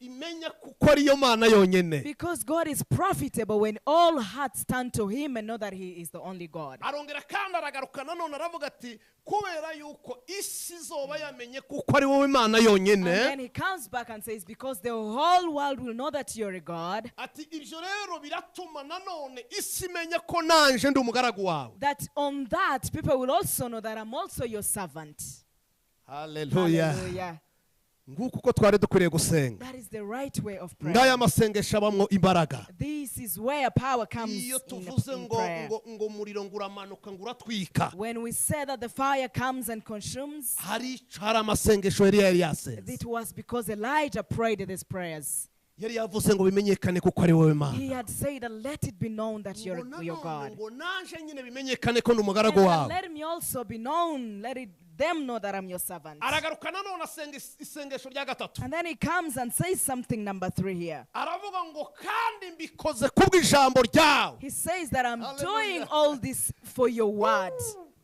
imenya kuko ariyo Mana yonyene. Because God is profitable when all hearts turn to him and know that he is the only God. Arongera kandi aragaruka nanone aravuga ati kubera yuko isi izoba yamenye kuko ari wowe Mana yonyene. And then he comes back and says, because the whole world will know that you're a God. Ati ibyo rero biratuma nanone isi imenye ko nanje ndi umugaragu wawe. That on that people will also know that I'm also your servant. Hallelujah. Hallelujah. Nguko uko twari dukwiriye gusenga. That is the right way of prayer. Ngaya masengesho abamwo imbaraga. This is where power comes Iyo tuvuze in ngo prayer. ngo ngo umuriro nguramanuka nguratwika, When we say that the fire comes and consumes, hari hari amasengesho yari yari yasenze. it was because Elijah prayed these prayers. Yari yavuze ngo bimenyekane kuko ari wowe Mana. He had said that let it be known that Ngo you're nanone God. ngo nanje nyine bimenyekane ko ndi umugaragu And wawe. let me also be known, let it them know that I'm your servant. Aragaruka nanone asenga isengesho rya gatatu. And then he comes and says something number 3 here. Aravuga ngo kandi mbikoze kubw'ijambo ryawe. He says that I'm Hallelujah. doing all this for your word.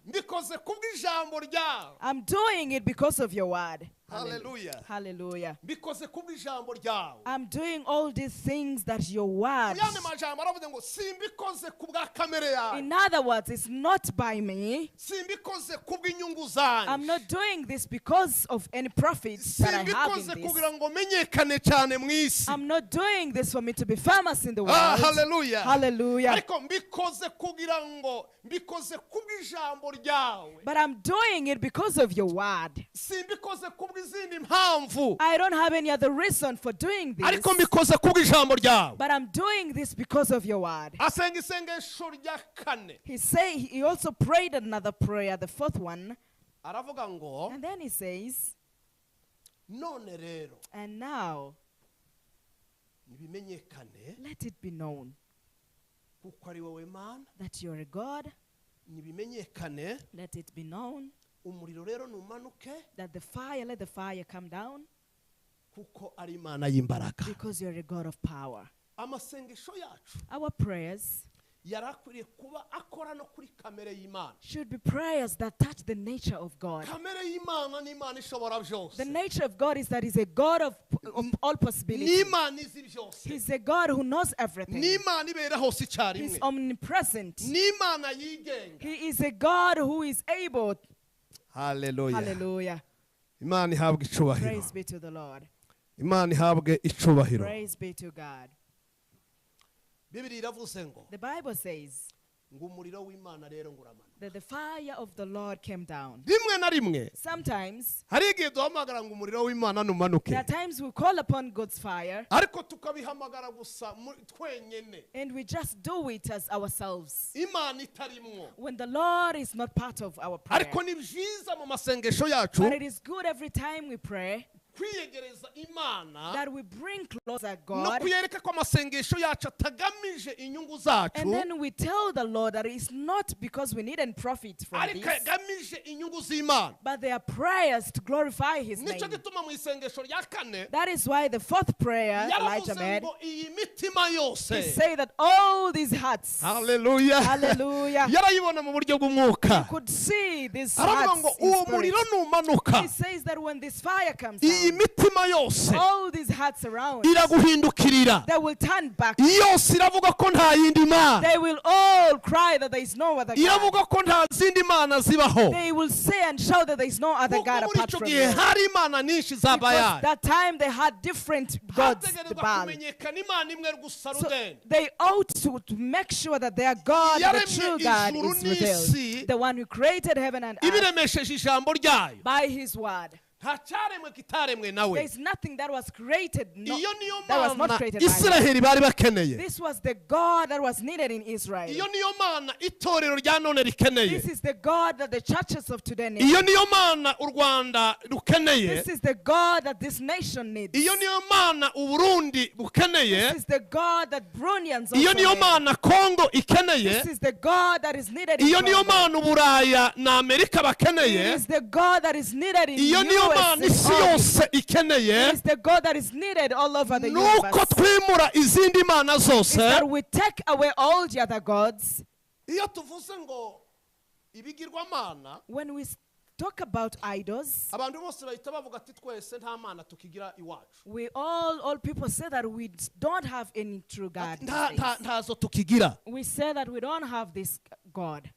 Mbikoze kubw'ijambo ryawe. I'm doing it because of your word. Hallelujah. Hallelujah. Mbikoze kubw'ijambo ryawe. I'm doing all these things that your word. Mu yandi majambo aravuze ngo simbikoze kubwa kamere yawe. In other words, it's not by me. Simbikoze kubw'inyungu zanjye. I'm not doing this because of any profit that I have in Simbikoze this. kugira ngo menyekane cyane mu isi. I'm not doing this for me to be famous in the world. Hallelujah. Hallelujah. Ariko mbikoze kugira ngo mbikoze kubw'ijambo ryawe. But I'm doing it because of your word. Simbikoze kubw'izindi mpamvu. I don't have any other reason for doing this. Ariko mbikoze kubw'ijambo ryawe. But I'm doing this because of your word. Asenga isengesho rya kane. He say he also prayed another prayer, the fourth one. Aravuga ngo, And then he says, none rero, and now, nibimenyekane, let it be known kuko ari wowe Mana, that you're a God. Nibimenyekane, Let it be known umuriro rero numanuke, that the fire, let the fire come down, kuko ari Imana y'imbaraga. because you're a God of power. Amasengesho yacu Our prayers yarakwiriye kuba akora no kuri kamere y'Imana. should be prayers that touch the nature of God. Kamere y'Imana ni Imana ishobora byose. The nature of God is that he's a God of all possibilities. Ni Imana izi byose. He's a God who knows everything. Ni Imana ibera hose icyarimwe. He's omnipresent. Ni Imana yigenga. He is a God who is able. Hallelujah. Hallelujah. Imana ihabwe icubahiro. Praise be to the Lord. Imana ihabwe icubahiro. Praise be to God. Bibiliya iravuze ngo, The Bible says, Ngo umuriro w'Imana rero ngo uramanuka. That the fire of the Lord came down. Rimwe na rimwe Sometimes hari igihe duhamagara ngo umuriro w'Imana numanuke, there are times we call upon God's fire ariko tukabihamagara gusa twenyene, and we just do it as ourselves Imana itarimwo. when the Lord is not part of our prayer. Ariko ni byiza mu masengesho yacu But it is good every time we pray kwiyegereza Imana that we bring closer no God, kuyereka ko amasengesho yacu atagamije inyungu zacu, and then we tell the Lord that it's not because we need and profit from ariko this, agamije inyungu z'Imana. but they are prayers to glorify His Nicyo name. gituma mu isengesho rya kane That is why the fourth prayer Elijah yaravuze made, ngo iyi mitima yose, he said that all these hearts, haleluya, hallelujah, yarayibona mu buryo bw'umwuka. could see these Aravuga hearts ngo in uwo spirit. muriro numanuka, He says that when this fire comes iyi down, mitima yose all these hearts around, iraguhindukirira, they will turn back. Yose iravuga ko nta yindi mana, They will all cry that there is no other God. iravuga ko nta zindi mana zibaho. They will say and shout that there is no other Kuko God muri apart icyo from gihe you. hari imana nyinshi za Because Bayali, that time they had different gods, the hategerezwa Baal. kumenyekana Imana imwe gusa So rudende they ought to make sure that their God, the Yaremye true God, ijuru is revealed. n'isi, The one who created heaven and earth ibiremesheje ijambo ryayo. by his word. Nta cyaremwe kitaremwe nawe. There is nothing that was created Iyo niyo that was not mana created by him. Isiraheli bari bakeneye. This was the God that was needed in Israel. Iyo niyo mana itorero rya none rikeneye. This is the God that the churches of today need. Iyo niyo mana u Rwanda rukeneye. This is the God that this nation needs. Iyo niyo mana Uburundi bukeneye. This is the God that Burundians Iyo also niyo need. mana Kongo ikeneye. This is the God that is needed in Iyo niyo Congo. mana Uburaya na Amerika It bakeneye. is the God that is needed in Iyo niyo US mana and isi all. yose ikeneye. It is the God that is needed all over the Nuko universe. twimura izindi mana Is zose. that we take away all the other gods. Iyo tuvuze ngo ibigirwamana, When we talk about idols, abantu bose bahita bavuga ati twese nta mana tukigira iwacu, we all people say that we don't have any true God. Ati, these "Nta- nta- days. ntazo tukigira. We say that we don't have this God.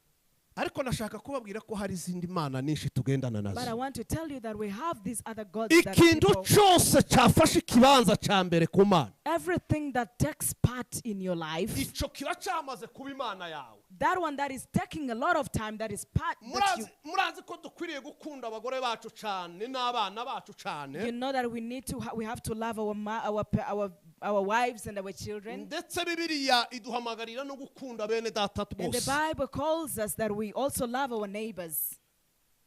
Ariko ndashaka kubabwira ko hari izindi mana nyinshi tugendana But I nazo. want to tell you that we have these other gods that Ikintu people, cyose cyafashe ikibanza cya mbere ku Mana, everything that takes part in your life, icyo kiba cyamaze kuba imana yawe. that one that is taking a lot of time, that is part that you, Murazi, murazi ko dukwiriye gukunda abagore bacu cyane n'abana bacu cyane, you know that we need to we have to love our our wives and our children. Ndetse Bibiliya iduhamagarira no gukunda bene data And the bose. Bible calls us that we also love our neighbors.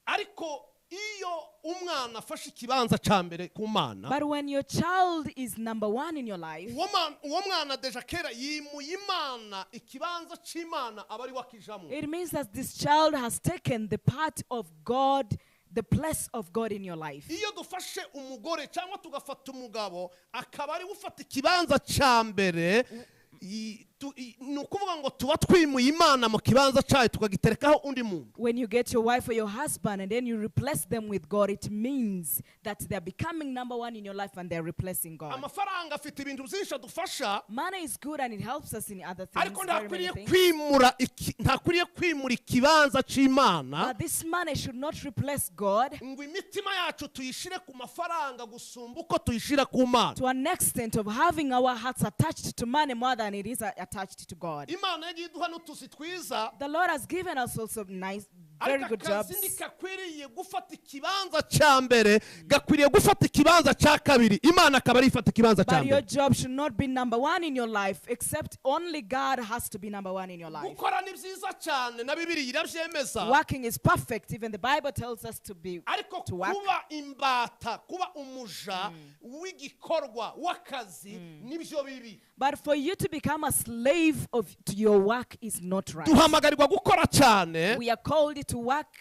Ariko iyo umwana afashe ikibanza cya mbere ku Mana, But when your child is number one in your life, uwo uwo mwana deja kera yimuye Imana, ikibanza cy'Imana aba ari we akijamo. it means that this child has taken the part of God, the place of God in your life. Iyo dufashe umugore cyangwa tugafata umugabo akaba ari we ufata ikibanza cya mbere, ni ukuvuga ngo tuba twimuye Imana mu kibanza cyayo tukagiterekaho undi muntu. When you get your wife or your husband and then you replace them with God, it means that they're becoming number one in your life and they're replacing God. Amafaranga afite ibintu byinshi adufasha, Money is good and it helps us in other things, ariko very many ntakwiriye things. kwimura ntakwiriye kwimura ikibanza cy'Imana, But this money should not replace God ngo imitima yacu tuyishire ku mafaranga gusumba uko tuyishira ku Mana. to an extent of having our hearts attached to money more than it is attached to God. Imana yagiye iduha n'utuzi twiza, The Lord has given us also nice, very ariko good jobs. akazi ntikakwiriye gufata ikibanza cya mbere, gakwiriye gufata ikibanza cya kabiri, Imana akaba ari ifata ikibanza cya But your mbere. job should not be number one in your life, except only God has to be number one in your life. Gukora ni byiza cyane, na Bibiliya irabyemeza, Working is perfect. Even the Bible tells us to be ariko to work. kuba imbata, kuba umuja w'igikorwa w'akazi nibyo bibi. But for you to become a slave of to your work is not right. Duhamagarirwa gukora cyane, We are called to work,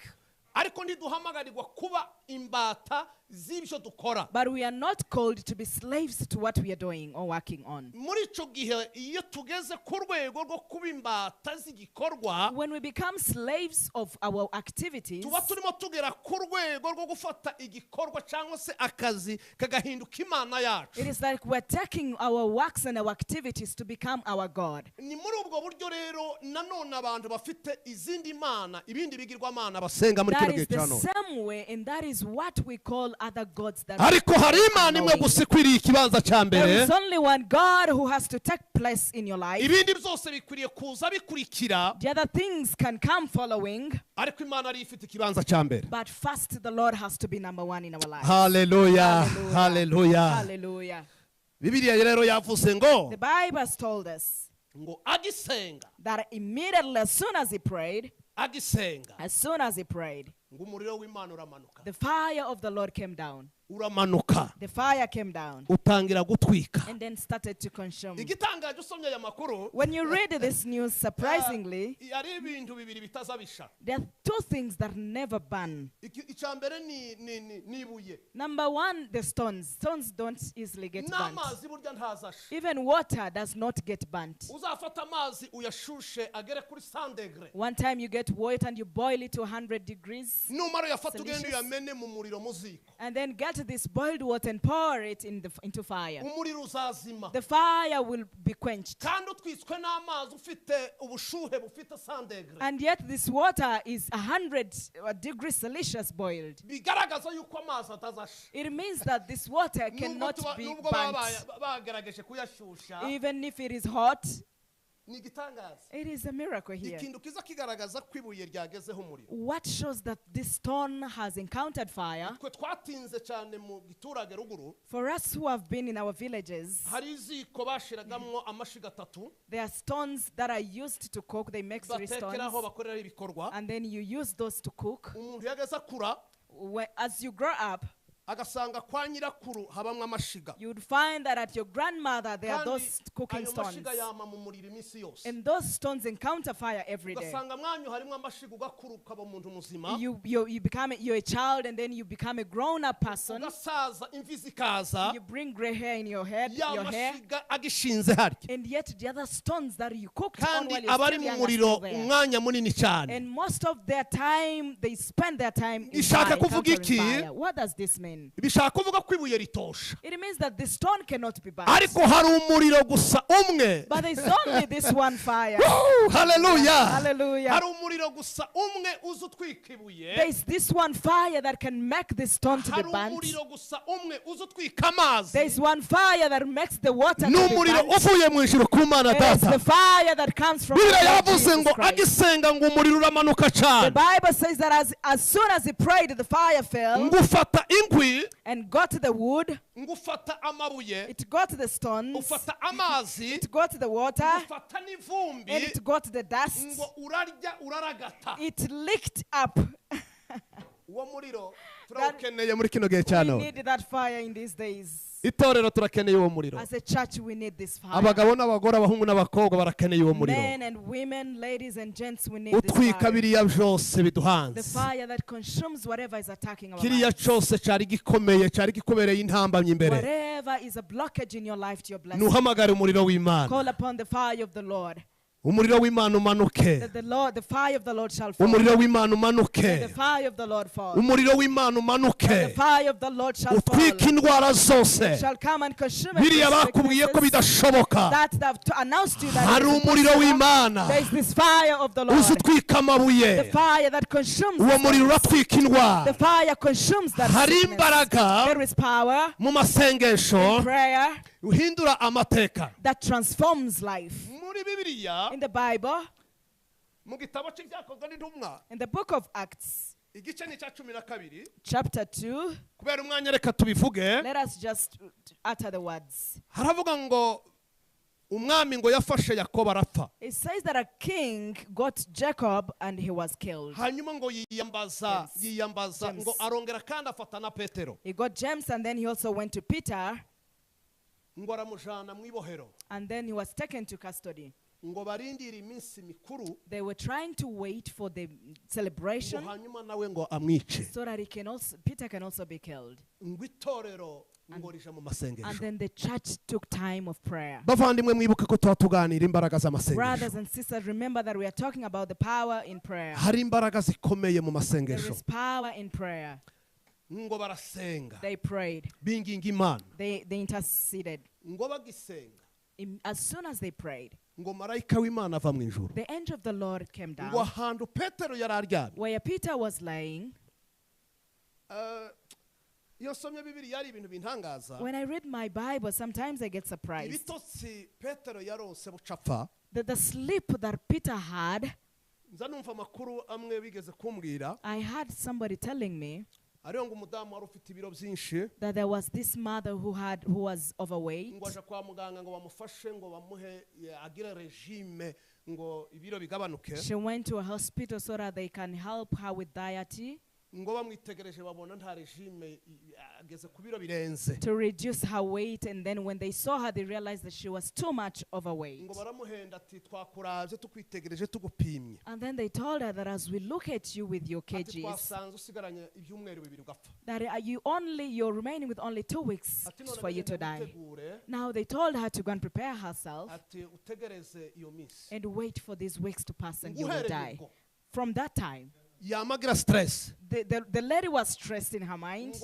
ariko ntiduhamagarirwa kuba imbata z'ibyo dukora. but we are not called to be slaves to what we are doing or working on. Muri icyo gihe iyo tugeze ku rwego rwo kuba imbata z'igikorwa, When we become slaves of our activities, tuba turimo tugera ku rwego rwo gufata igikorwa cyangwa se akazi kagahinduka imana yacu. it is like we're taking our works and our activities to become our God. Ni muri ubwo buryo rero nanone abantu bafite izindi mana, ibindi bigirwamana basenga muri kino That gihe is the cya none. same way, and that is is what we call other gods that Ariko hari Imana imwe annoying. Gusa ikwiriye ikibanza cya mbere. There is only one God who has to take place in your life. Ibindi byose bikwiriye kuza bikurikira. The other things can come following, Ariko Imana ariyo ifite ikibanza cya mbere. But first the Lord has to be number one in our life. Haleluya. Hallelujah. Haleluya. Hallelujah. Bibiliya rero yavuze ngo The Bible has told us ngo agisenga that immediately as soon as he prayed, agisenga as soon as he prayed, ngo umuriro w'Imana uramanuka. The fire of the Lord came down. Uramanuka. The fire came down Utangira gutwika. And then started to consume. Igitangaje usomye aya makuru When you read this news, surprisingly, hari ibintu bibiri bitazabisha. There are two things that never burn. Iki- icya mbere ni ni ni ni ibuye. Number one, the stones. Stones don't easily get burnt. N'amazi burya ntazasha. Even water does not get burnt. Uzafata amazi uyashushe agere kuri 100 degrés. One time you get water and you boil it to 100 degrees, Numara uyafata ugende Celsius. Uyamene mu muriro mu ziko. And then get this boiled water and pour it into fire. Umuriro uzazima. The fire will be quenched. Kandi utwitswe n'amazi ufite ubushuhe bufite 100 degrés. And yet this water is 100 degrees Celsius boiled. Bigaragaza yuko amazi atazasha. It means that this water Nubwo cannot tuba- be nubwo baba burnt. ba- bagerageje kuyashusha. Even if it is hot, Ni igitangaza. It is a miracle here. Ikintu kiza kigaragaza ko ibuye ryagezeho umuriro. What shows that this stone has encountered fire? Twe twatinze cyane mu giturage ruguru. For us who have been in our villages, Hari iziko bashiragamwo amashiga atatu. There are stones that are used to cook. They make three stones. Batekeraho bakoreraho ibikorwa. And then you use those to cook. Umuntu yageze akura As you grow up, agasanga kwa nyirakuru habamwo amashiga. You would find that at your grandmother there are Kandi those cooking ayo stones. mashiga yama mu muriro iminsi yose. And those stones encounter fire every day. Ugasanga mwanyu harimo amashiga ugakura ukaba umuntu muzima. You're a child and then you become a grown-up person. Ugasaza imvi zikaza. You bring gray hair in your head, Ya your hair. mashiga agishinze harya. And yet the other stones that you cooked on Kandi while you're abari still mu young are muriro still there. umwanya munini cyane. And most of their time, they spend their time in Ishaka fire, kuvuga encountering iki? fire. What does this mean? Bishaka kuvuga ko ibuye ritosha. It means that the stone cannot be burnt. Ariko hari umuriro gusa umwe. But there's only this one fire. Woo! Haleluya. Hallelujah. Hari umuriro gusa umwe uza utwika ibuye. There's this one fire that can make the stone to be Hari burnt. Umuriro gusa umwe uza utwika amazi. There's one fire that makes the water Ni to be umuriro burnt. uvuye mu ijuru ku Mana It is Data. the fire that comes from Bibiliya the Lord yavuze Jesus ngo Christ. agisenga ngo umuriro uramanuka The cyane. Bible says that as soon as he prayed, the fire fell Ngo ufata inkwi and got the wood, ngo ufata amabuye it got the stones, ufata amazi it got the water, ufata n'ivumbi and it got the dust. Ngo urarya uraragata. It licked up. Uwo muriro turawukeneye muri kino gihe cya We none. need that fire in these days. Itorero turakeneye uwo muriro. As a church, we need this fire. Abagabo n'abagore abahungu n'abakobwa barakeneye uwo muriro. Men and women, ladies and gents, we need this Utwika fire. Biriya byose The biduhanze. Fire that consumes whatever is attacking our Kiriya lives. Cyose cyari gikomeye cyari gikomereye intambamyi imbere. Whatever is a blockage in your life to your blessing, Nuhamagare umuriro w'Imana. Call upon the fire of the Lord. Umuriro w'Imana umanuke. That the fire of the Lord shall fall. Umuriro w'Imana umanuke. That the fire of the Lord fall. Umuriro w'Imana umanuke. The fire of the Lord shall fall. Utwike indwara zose. Shall come and consume every Biriya bakubwiye ko sicknesses bidashoboka. that they've announced to you that Hari it is umuriro impossible. w'Imana There is this fire of the Lord. uza utwika amabuye. The fire that consumes Uwo the muriro stones. uratwika indwara. The fire consumes that Hari sickness. imbaraga There is power mu masengesho in prayer uhindura amateka. That transforms life. Muri Bibiliya In the Bible, mu gitabo cy'ibyakozwe n'intumwa in the book of Acts, igice ni icya 12. Chapter 2, Kubera umwanya reka tubivuge. Let us just utter the words. Haravuga ngo umwami ngo yafashe Yakobo arapfa. It says that a king got Jacob and he was killed. Hanyuma ngo yiyambaza James. Yiyambaza James. Ngo arongera kandi afata na Petero. He got James and then he also went to Peter Ngo aramujana mu ibohero. And then he was taken to custody. Ngo barindire iminsi mikuru. They were trying to wait for the Ngo celebration hanyuma nawe ngo amwice. So that Peter can also be killed. Ngo itorero ngo rija mu And masengesho. Then the church took time of prayer. Bavandimwe mwibuke ko tuba tuganira imbaraga z'amasengesho. Brothers and sisters, remember that we are talking about the power in prayer. Hari imbaraga zikomeye mu There masengesho. Is power in prayer. Ngo barasenga. They prayed. Binginga Imana. They interceded. Ngo bagisenga. As soon as they prayed, ngo marayika w'Imana ava mu ijuru. The angel of the Lord came Ngo down ahantu Petero yari aryamye. Where Peter was lying. Iyo nsomye Bibiliya hari ibintu bintangaza. When I read my Bible, sometimes I get surprised. Ibitotsi Petero yaronse bucapfa. That the sleep that Peter had, Nza numva amakuru amwe bigeze kumbwira. I had somebody telling me Ariyo ngo umudamu wari ufite ibiro byinshi that there was this mother who was overweight. Ngo aje kwa muganga ngo bamufashe ngo bamuhe agire regime ngo ibiro bigabanuke. She went to a hospital so that they can help her with diet. Ngo bamwitegereje babona nta regime ageze ku biro birenze. To reduce her weight, and then when they saw her, they realized that she was too much overweight. Ngo baramuhenda ati twakuravye tukwitegereje tugupimye. And then they told her that as we look at you with your kgs, twasanze usigaranye ibyumweru bibiri ugapfa. That you're remaining with only 2 weeks for you to die. Now they told her to go and prepare herself ati utegereze iyo minsi. And wait for these weeks to pass and you will die. From that time, yamagira stress. The lady was stressed in her mind.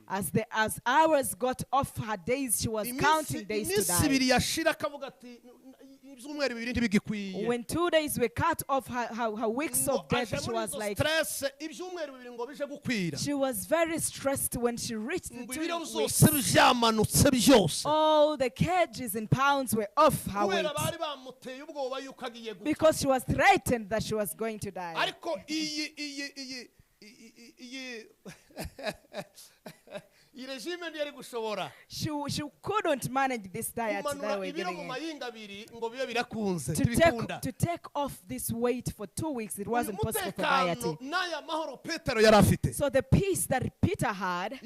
As as hours got off her days, she was counting days to die. When 2 days were cut off her weeks of death, she was like, she was very stressed when she reached the 2 weeks. All the kgs and pounds were off her weight because she was threatened that she was going to die. She couldn't manage this diet that we're giving her. To take off this weight for 2 weeks, it wasn't possible for diet. So the peace that Peter had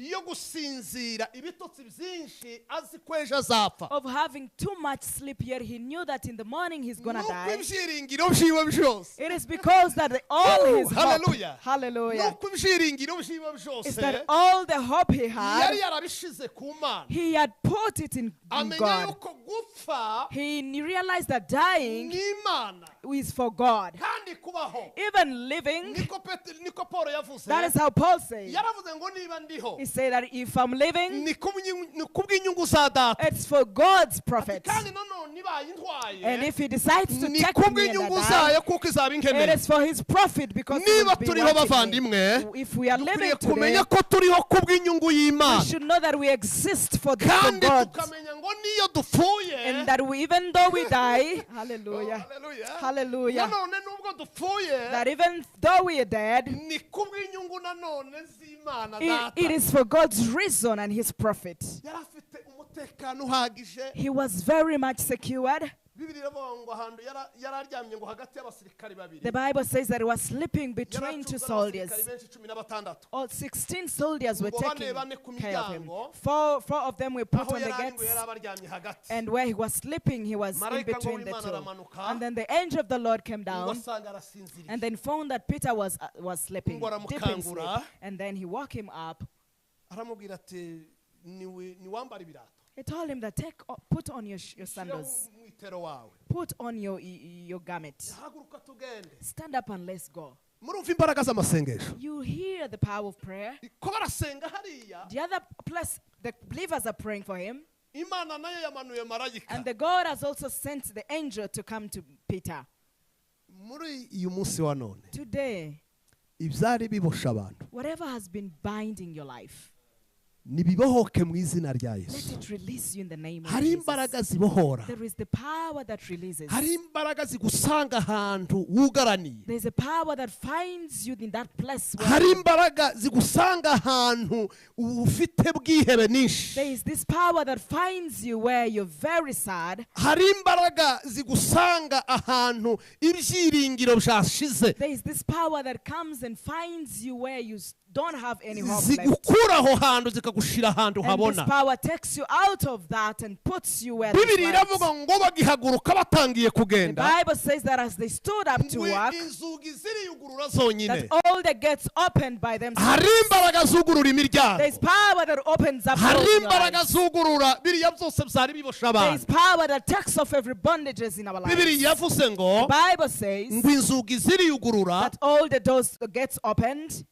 of having too much sleep, yet he knew that in the morning he's gonna die. It is because that all his hope, hallelujah, is that all the hope he had, he had put it in God. He realized that dying is for God. Even living, that is how Paul said. He said that if I'm living, it's for God's profit. And if he decides to take me and I die, it is for his profit, because he will be wanting me. If we are living today, we should know that we exist for God. And that we, even though we die, hallelujah, hallelujah, that even though we are dead, it is for God's reason and his profit. He was very much secured. The Bible says that he was sleeping between two soldiers. All 16 soldiers were taking care of him. Four of them were put on the gates. And where he was sleeping, he was in between the two. And then the angel of the Lord came down and then found that Peter was sleeping, deep in sleep. And then he woke him up. He told him that put on your sandals. Put on your garment. Stand up and let's go. You hear the power of prayer. The other place, the believers are praying for him. And the God has also sent the angel to come to Peter. Today, whatever has been binding your life, nibibohoke mu izina rya let Yesu. it release you in the name of Hari Jesus. imbaraga zibohora. There is the power that releases. Hari imbaraga zigusanga ahantu wugaraniye. There is a power that finds you in that place. Where Hari imbaraga zigusanga ahantu ufite bwihebe nyinshi. there is this power that finds you where you're very sad. Hari imbaraga zigusanga ahantu ibyiringiro byashize. There is this power that comes and finds you where you don't have any hope left. Zigukura aho hantu zikagushira ahantu And this habona. power takes you out of that and puts you where there's Bibiliya light. iravuga ngo bagihaguruka batangiye The kugenda. Bible says that as they stood up to walk, Inzugi ziriyugurura zonyine. that all the gates opened by themselves. Hari imbaraga zugurura imiryango. There is power that opens up Hari doors in your imbaraga lives. zugurura biriya byose byari bibosha There is abantu. power that takes off every bondages in our lives. Bibiliya yavuze ngo The Bible says ngo inzugi ziriyugurura that all the doors gets opened.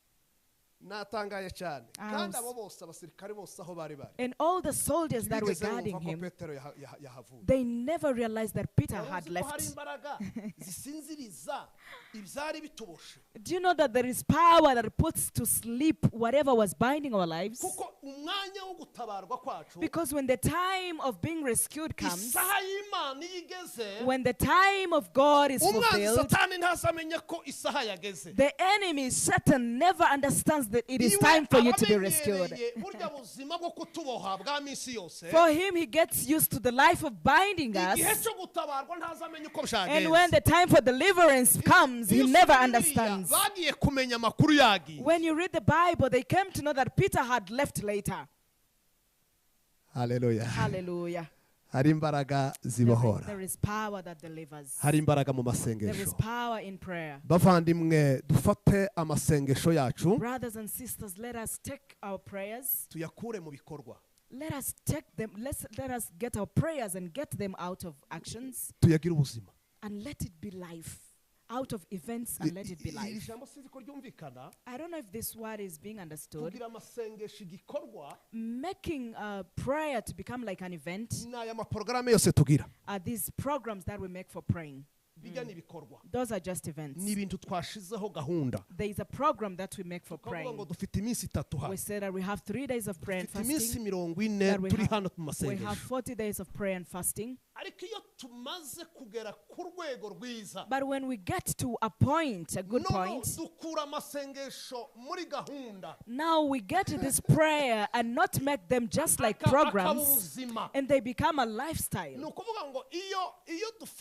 Natangaye cyane kandi abo bose abasirikare bose aho bari bari. And all the soldiers that were Ntibigeze bumva guarding ko him, Petero yahavuye. they never realized that Peter Wari had uzi ko hari left. imbaraga zisinziriza ibyari bituboshe. Do you know that there is power that puts to sleep whatever was binding our lives? Kuko umwanya wo gutabarwa kwacu, Because when the time of being rescued comes, isaha y'Imana iyo igeze, when the time of God is umwanzi fulfilled, Satani ntazamenya ko isaha yageze. the enemy, Satan, never understands that it is Iwe time for you to be rescued. abamenyereye burya buzima bwo kutuboha bwa minsi yose, For him, he gets used to the life of binding us. igihe cyo gutabarwa ntazamenya uko And when byagenze. the time for deliverance comes, he Iyo never usomye Bibiliya, understands. bagiye kumenya amakuru yagiye. When you read the Bible, they came to know that Peter had left later. Hallelujah. Hallelujah. Hari imbaraga zibohora. There is power that delivers. Hari imbaraga mu There is masengesho. power in prayer. Bavandimwe, dufate amasengesho yacu Brothers and sisters, let us take our prayers. tuyakure mu bikorwa, Let us take them. Let us get our prayers and get them out of actions tuyagire ubuzima. and let it be life. Out of events and let it be Iri life. jambo sinzi ko ryumvikana. I don't know if this word is being understood. Kugira amasengesho igikorwa Making a prayer to become like an event ni aya maporogaramu yose tugira. are these programs that we make for praying. Bijya ni ibikorwa. Those are just events. Ni ibintu twashizeho gahunda. There is a program that we make for Tukavuga ngo praying. dufite iminsi itatu hano. We say that we have 3 days of prayer and Dufite iminsi fasting. 40 That we turi have- hano mu We have masengesho. 40 days of prayer and fasting. Ariko iyo tumaze kugera ku rwego rwiza, But when we get to a point, a good noneho point, dukura amasengesho muri gahunda, now we get to this prayer and not make them just like akaba programs, ubuzima. and they become a Ni lifestyle. ukuvuga ngo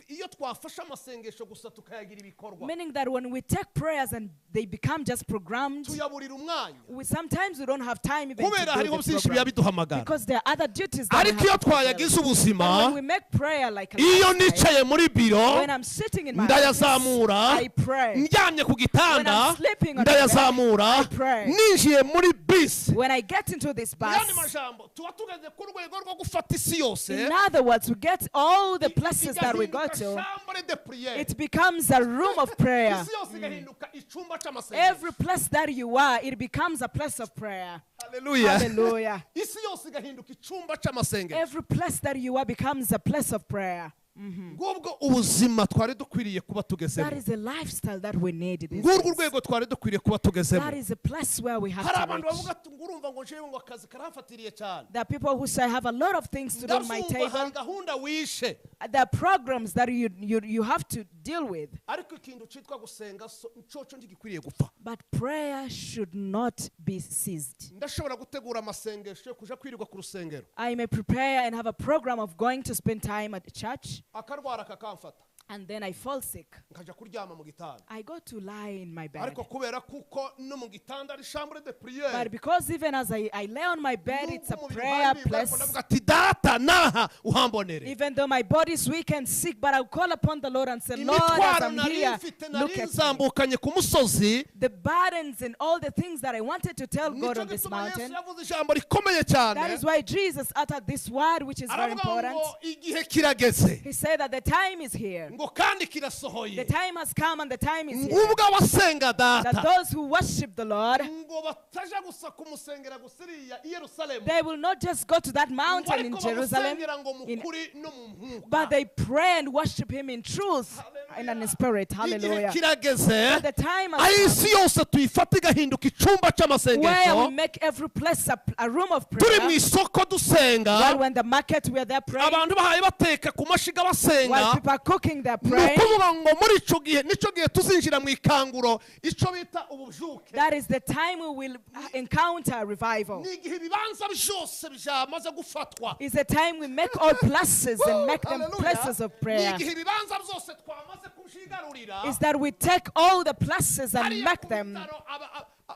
iyo twafashe amasengesho gusa tukayagira ibikorwa, Meaning that when we take prayers and they become just programmed, tuyaburira umwanya we sometimes we don't have time even to kubera do hariho the byinshi biba program biduhamagara. because there are other duties that we Ariko iyo have to fulfill. twayagize ubuzima, But when we make prayer like a iyo lifestyle, nicaye muri biro when I'm sitting in my office, ndayazamura, I pray. ndyamye ku gitanda When I'm sleeping on the ndayazamura, bed, I pray. ninjiye muri bisi. When I get into this Mu yandi bus, majambo tuba tugeze ku rwego rwo gufata isi yose, in other words, we get all the places that we go igahinduka to, chambre de prière. it becomes a room of prayer. Isi yose igahinduka icyumba cy'amasengesho. Every place that you are, it becomes a place of prayer. Hallelujah. Hallelujah. Isi yose igahinduka icyumba cy'amasengesho. Every place that you are becomes a place of prayer. Ngubwo ubuzima twari dukwiriye kuba tugezemo. That is a lifestyle that we need these Ngurwo days. urwego twari dukwiriye kuba tugezemo. That is a place where we have Hari to abantu reach. bavuga ati ngo urumva ngo njyewe ngo akazi karamfatiriye cyane. There are people who say, I have a lot of things to do on my Ndabyumva hari table. gahunda wishe. There are programs that you have to deal with. Ariko ikintu cyitwa gusenga so ncoco ntigikwiriye gupfa. But prayer should not be ceased. Ndashobora gutegura amasengesho yo kuja kwirirwa ku rusengero. I may prepare and have a program of going to spend time at the church, Akarwara kakamfata. and then I fall sick. Nkaja kuryama mu gitanda. I go to lie in my bed. Ariko kubera kuko no mu gitanda ari chambre de prière. But because even as I lay on my bed, it's a Nubwo umubiri prayer uhaye place. ndavuga ati data naha uhambonere. Even though my body is weak and sick, but I'll call upon the Lord and say, Lord, as Imitwaro I'm nari here, mfite look nari at me. nzambukanye ku musozi. The burdens and all the things that I wanted to tell God Nicyo on this gituma Yesu mountain. yavuze ijambo rikomeye cyane. That is why Jesus uttered this word, which is very Aravuga important. ngo igihe kirageze. He said that the time is here. Ngo kandi kirasohoye. The time has come and the time is here. Ngubwo abasenga That data those who worship the Lord, ngo bataja gusa kumusengera gusa iriya i Yerusalemu, they will not just go to that ngo mountain in ariko Jerusalem, bamusengera ngo mu in- kuri no mu mwuka. but they pray and worship Him in truth and in spirit. Igihe Hallelujah. kirageze But the time has aho come isi yose tuyifata igahinduka icyumba where cy'amasengesho, we make every place a room of turi mu prayer. isoko dusenga, While when the market we are there praying, abantu bahaye bateka ku mashiga basenga, while people are cooking, they are ni praying. ukuvuga ngo muri icyo gihe nicyo gihe tuzinjira mu ikanguro icyo bita ububyuke. That is the time we will encounter revival. Ni igihe ibibanza byose byamaze gufatwa. It's a time we make all places and make them Hallelujah. places of Ni prayer. igihe ibibanza byose twamaze kubyigarurira. Is that we take all the places and Hariya make ku them. bitaro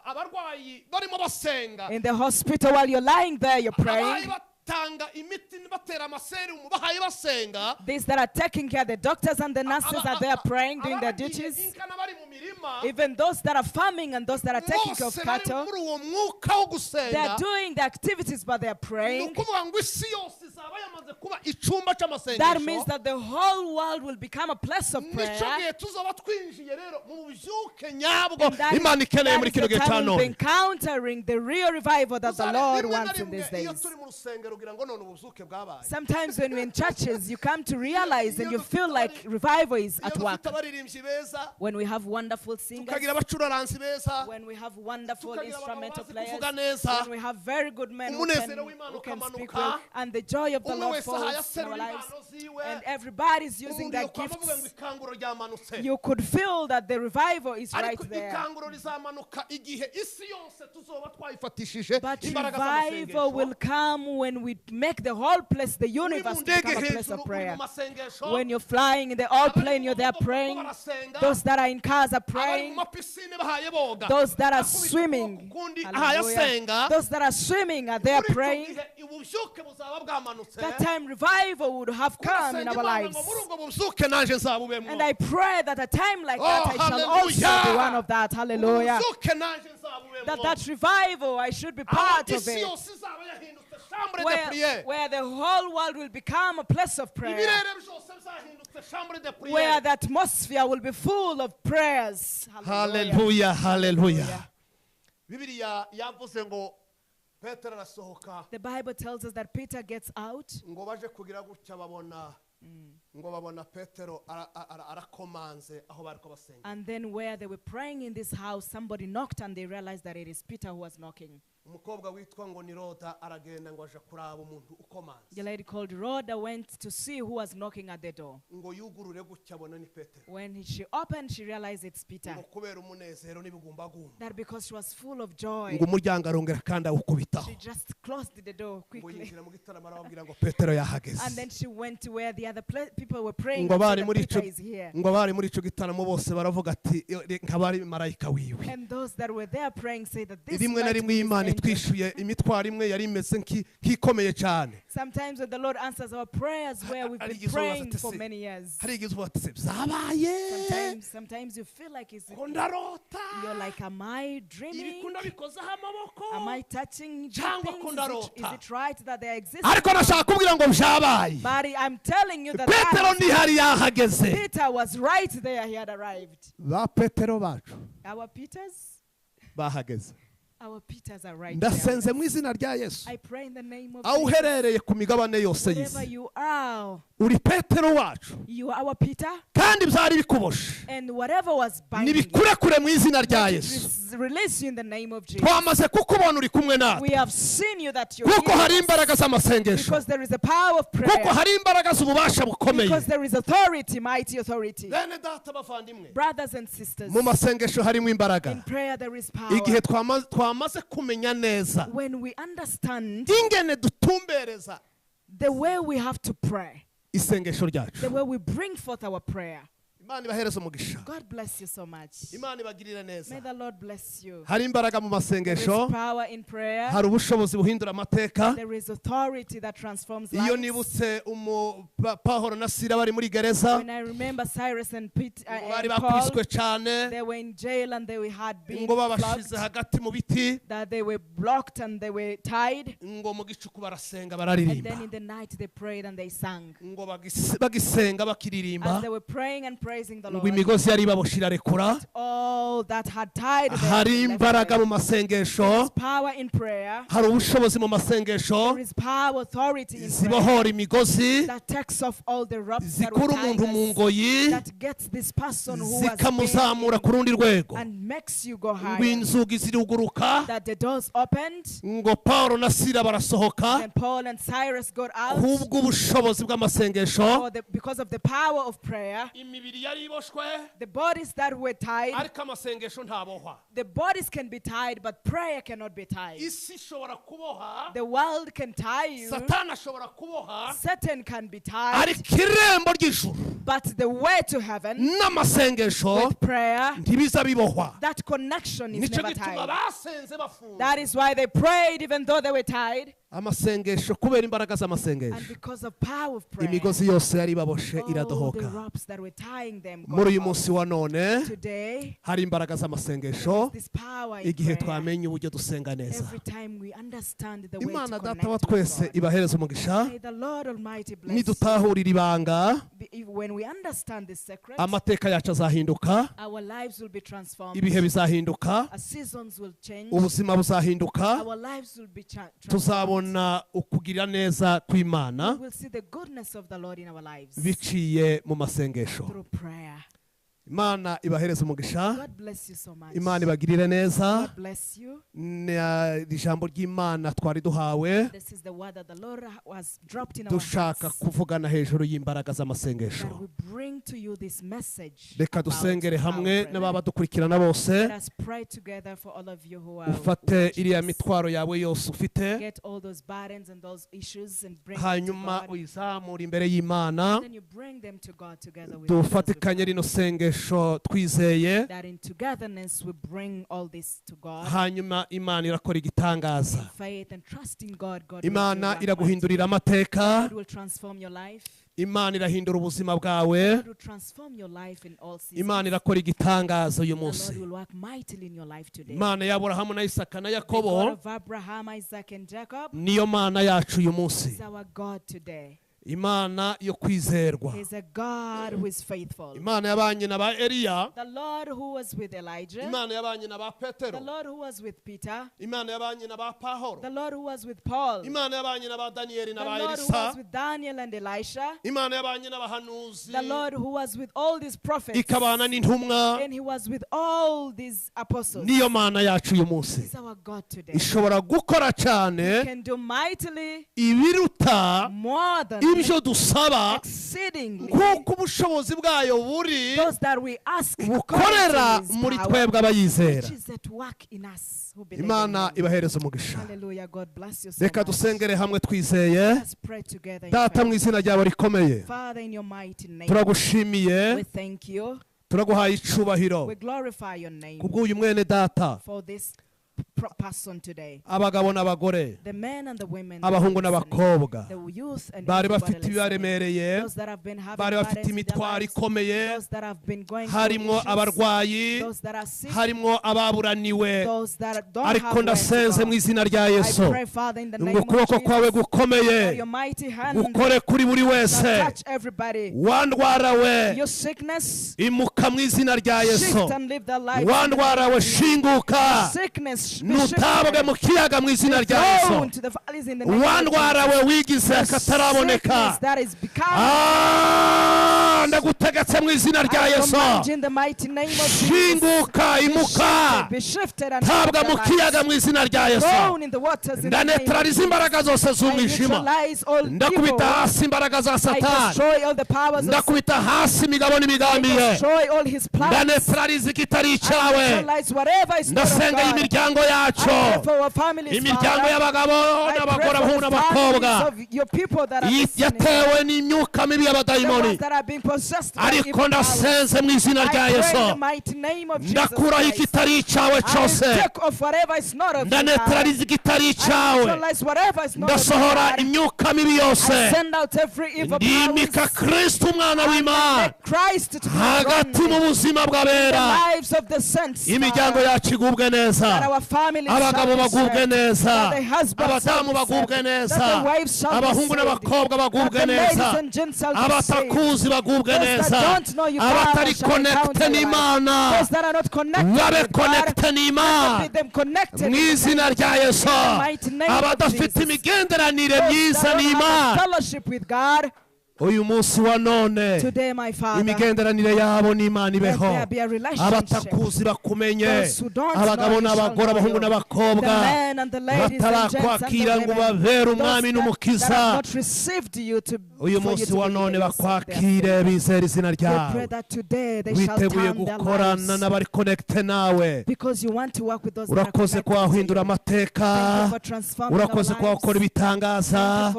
abarwayi barimo basenga. In the hospital while you're lying there, you're Abaye praying. bateka Batanga imiti batera amaserumu bahaye basenga. These that are taking care, the doctors and the nurses are there praying, doing their Abaragiye duties. inka n'abari mu mirima, Even those that are farming and those that are taking care of bose bari cattle, muri uwo mwuka wo they gusenga. are doing the activities, but they are Ni praying. ukuvuga ngo isi yose izaba yamaze kuba icyumba That cy'amasengesho. means that the whole world will become a place of Nicyo prayer. gihe tuzaba twinjiye rero mu bubyuke nyabwo And that is, Imana ikeneye that muri is kino the gihe cya time we'll be none. encountering the real revival that the Uzare Lord rimwe na wants in rimwe these iyo days. turi mu rusengero ugira ngo none ububyuke bwabaye. Sometimes when we're in churches, you come to realize and you feel like revival is Iyo at work. dufite abaririmbyi beza, When we have wonderful singers, tukagira abacuraranzi beza, when we have wonderful tukagira abagabo instrumental bazi players, kuvuga neza, when we have very good men who can, umunezero w'Imana who can speak ukamanuka, well, and the joy of the umwe Lord wese ahaye falls in our aserura lives, impano ziwe, and everybody's using umuntu their yokwama avuga ngo gifts, ikanguro ryamanutse. you could feel that the revival is right Ariko there. ikanguro rizamanuka igihe isi yose tuzoba twayifatishije But imbaraga revival z'amasengesho. will come when we make the whole place, the Uri mu universe, to ndege become a place hejuru of uri mu prayer. masengesho, When you're flying in the airplane, you're there abari mu modoka praying. barasenga, Those that are in cars are abari mu praying. mapisine bahaye boga, Those that are Akubita swimming. ukuboko ukundi ahaye Hallelujah. asenga. Those that are swimming are there Muri icyo praying. gihe ububyuke buzaba bwamanutse. That time revival would have come in Ndasenga our Imana lives. ngo muri ubwo bubyuke naje nzabubemwo. And I pray that a time like Oh, that, I shall also be hallelujah. one of that. Hallelujah. Ububyuke naje nzabubemwo. That revival, I should be Aho part of isi it. yose izaba yahindutse chambre de Where, prière. where the whole world will become a place of prayer. Ibirere byose byahindutse chambre de prière. Where the atmosphere will be full of prayers. Hallelujah. Haleluya, haleluya. Bibiliya yavuze ngo Petero arasohoka, The Bible tells us that Peter gets out. ngo baje kugira gutya babona ngo babona Petero arakomanze aho bariko basenga. And then where they were praying in this house, somebody knocked and they realized that it is Peter who was knocking. Umukobwa witwa ngo ni Roda aragenda ngo aja kuraba umuntu ukomanze. The lady called Rhoda went to see who was knocking at the door. Ngo yugurure gutya abona ni Petero. When she opened, she realized it's Peter. Ngo kubera umunezero n'ibigumbagumba, That because she was full of joy, ngo umuryango arongera kandi awukubitaho. she just closed the door Ngo quickly. yinjira mu gitaramo arababwira ngo Petero yahageze. And then she went to where the other people were praying Ngo and said abari that muri Peter ico is here. ngo abari muri ico gitaramo bose baravuga ati nk'abari marayika wiwe. And those that were there praying say that this Rimwe na might rimwe be his Imana angel. itwishuye imitwaro imwe yari imeze nk'ikomeye cyane. Sometimes when the Lord answers our prayers where we've Hari been igihe uzobaza praying ati for se, many years. hari igihe uzobaza ati se byabaye, Sometimes you feel like it's, ko ndarota, you're like, am I dreaming? ibikunda bikozeho amaboko, Am I touching these cyangwa ko things? ndarota. Is it right that they exist? Ariko nashaka kubwira ngo byabaye. But I'm telling you that, Petero ntihari yahageze. Peter was right there. He had arrived. Ba Petero bacu Our Peters, bahageze. our Peters are right there. Ndasenze mu izina rya Yesu, I pray in the name of aho Jesus. uherereye ku migabane yose Wherever y'isi, you are, uri Petero wacu, you are our Peter, kandi byari bikuboshe and whatever was binding you, nibikurekure mu izina rya let it Yesu. release you in the name of Jesus. Twamaze kukubona uri kumwe natwe, We have seen you that you're kuko here hari imbaraga z'amasengesho, because there is a power of kuko prayer, hari imbaraga z'ububasha bukomeye. because there is authority, mighty authority. Bene data bavandimwe, Brothers and sisters, mu masengesho harimo imbaraga. in prayer there is power. Igihe twamaze kumenya neza When we understand ingene dutumbereza the way we have to pray, isengesho ryacu, the way we bring forth our prayer. Imana ibahereze umugisha. God bless you so much. Imana ibagirire neza. May the Lord bless you. Hari imbaraga mu There is masengesho, power in prayer. hari ubushobozi buhindura amateka. There is authority that transforms Iyo lives. nibutse Pahoro na Sila bari muri gereza, When I remember Cyrus and Peter ngo bari and Paul, bakubiswe cyane, they were in jail and they had been ngo babashize flogged, hagati mu biti, that they were blocked and they were tied. ngo mu gicuku barasenga And bararirimba, then in the night they prayed and they sang. ngo bagisenga bakiririmba, As they were praying and praising the ngo Lord, imigozi yari ibaboshye irarekura. all that had tied them Hari left imbaraga them. mu masengesho, There is power in prayer. hari ubushobozi mu masengesho There is power, authority in prayer zibohora imigozi, that takes off all the ropes that were zikura tying umuntu mu us, ngoyi, that gets this person who has zikamuzamura been ku rundi rwego, and makes you go ngo higher. inzugi ziruguruka, That the doors opened, ngo Paulo na Sila barasohoka and Paul and Cyrus got out kubw'ubushobozi bw'amasengesho. because of the power of prayer. Imibiri yari iboshwe, The bodies that were tied, ariko amasengesho ntabohwa. the bodies can be tied, but prayer cannot be tied. Isi ishobora kuboha, The world can tie you, Satani ashobora kuboha, Satan can be tied, ariko irembo ry'ijuru but the way to heaven n'amasengesho with prayer, ntibiza bibohwa. that connection is Nicyo never gituma tied. basenze bafunze. That is why they prayed even though they were tied. Amasengesho kubera imbaraga z'amasengesho imigozi yose yari ibaboshe iradohoka. Muri uyu munsi wa none hari imbaraga z'amasengesho igihe twamenye uburyo dusenga neza. Imana data wa twese ibahereza umugisha. Nidutahurira ibanga amateka yacu azahinduka, ibihe bizahinduka, ubuzima buzahinduka, tuzabona ukugirira neza kw'Imana biciye mu masengesho. Imana ibahereze umugisha. Imana ibagirire neza. Ijambo ry'Imana twari duhawe dushaka kuvugana hejuru y'imbaraga z'amasengesho. Reka dusengere hamwe n'ababa dukurikirana bose. Ufate iriya mitwaro yawe yose ufite, hanyuma uyizamure imbere y'Imana. Dufatikanye rino sengesho twizeye, hanyuma Imana irakora igitangaza. Imana iraguhindurira amateka. Imana irahindura ubuzima bwawe. Imana irakora igitangaza uyu munsi. Imana ya Aburahamu na Isaka na Yakobo niyo Mana yacu uyu munsi. Imana yo kwizerwa. Imana yabanye na ba Eliya. Imana yabanye na ba Petero. Imana yabanye na ba Pawulo. Imana yabanye na ba Danieli na ba Elisa. Imana yabanye n'abahanuzi. Ikabana n'intumwa. Niyo Mana yacu uyu munsi. Ishobora gukora cyane ibiruta ibyo dusaba, kuko ubushobozi bwayo buri bukorera muri twebwe abayizera. Imana ibahereza umugisha. Reka dusengere hamwe twizeye. Data mu izina ryawe rikomeye, turagushimiye, turaguhaye icubahiro kubw'uyu mwene data, abagabo n'abagore, abahungu n'abakobwa bari bafite ibibaremereye, bari bafite imitwaro ikomeye, harimo abarwayi, harimo ababuraniwe, ariko ndasenze mu izina rya Yesu ngo ukuboko kwawe gukomeye gukore kuri buri wese. Wandwara we imuka mu izina rya Yesu. Wandwara we shinguka, nutabwe mu kiyaga mu izina rya Yesu. Wandwara we wigize akataraboneka, ndagutegetse mu izina rya Yesu, shinguka, imuka, tabwa mu kiyaga mu izina rya Yesu. Ndanetraliza imbaraga zose z'umwijima, ndakubita hasi imbaraga za Satani, ndakubita hasi imigabo n'imigambi ye, ndanetraliza igitari cyawe, ndasenga imiryango yacu, imiryango y'abagabo n'abagore, abahungu n'abakobwa yatewe n'imyuka mibi y'abadayimoni, ariko ndasenze mu izina rya Yesu, ndakuraho igitari cyawe cyose, ndanetraliza igitari cyawe, ndasohora imyuka mibi yose, ndimika Kristo umwana w'Imana hagati mu buzima bw'abera. Imiryango yacu igubwe neza, abagabo bagubwe neza, abadamu bagubwe neza, abahungu n'abakobwa bagubwe neza, abatakuzi bagubwe neza, abatari connecte n'Imana babe connecte n'Imana mu izina rya Yesu, abadafite imigenderanire myiza n'Imana uyu munsi wa none imigenderanire yabo n'Imana ibeho, abatakuzi bakumenye, abagabo n'abagore, abahungu n'abakobwa batarakwakira ngo babere umwami n'umukiza, uyu munsi wa none bakwakire bizera izina ryawe, witeguye gukorana n'abari connecte nawe. Urakoze kuwahindura amateka, urakoze kuwakora ibitangaza,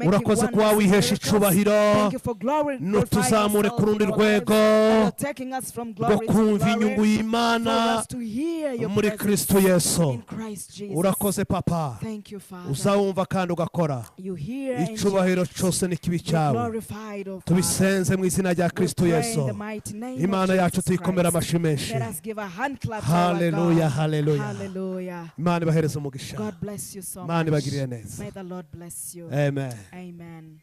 urakoze kuwawihesha icubahiro. Thank you for glorifying Nutuzamure yourself ku rundi in our lives. rwego That you're taking us from rwo glory to kumva inyungu glory, for y'Imana us to hear your muri presence Kristo Yesu. in Christ Jesus. Urakoze Papa, Thank you, Father. uzawumva kandi ugakora. You hear and you Icyubahiro cyose n'ikibi be cyawe glorified, O Father. tubisenze mu izina rya We Kristo pray in Yesu. the mighty name of Imana yacu Jesus tuyikomera Christ. amashyi menshi. Let us give a hand clap to our Haleluya, God. haleluya. Hallelujah. Imana ibahereze umugisha. God bless you so Imana much. ibagirire neza. May the Lord bless you. Amen. Amen.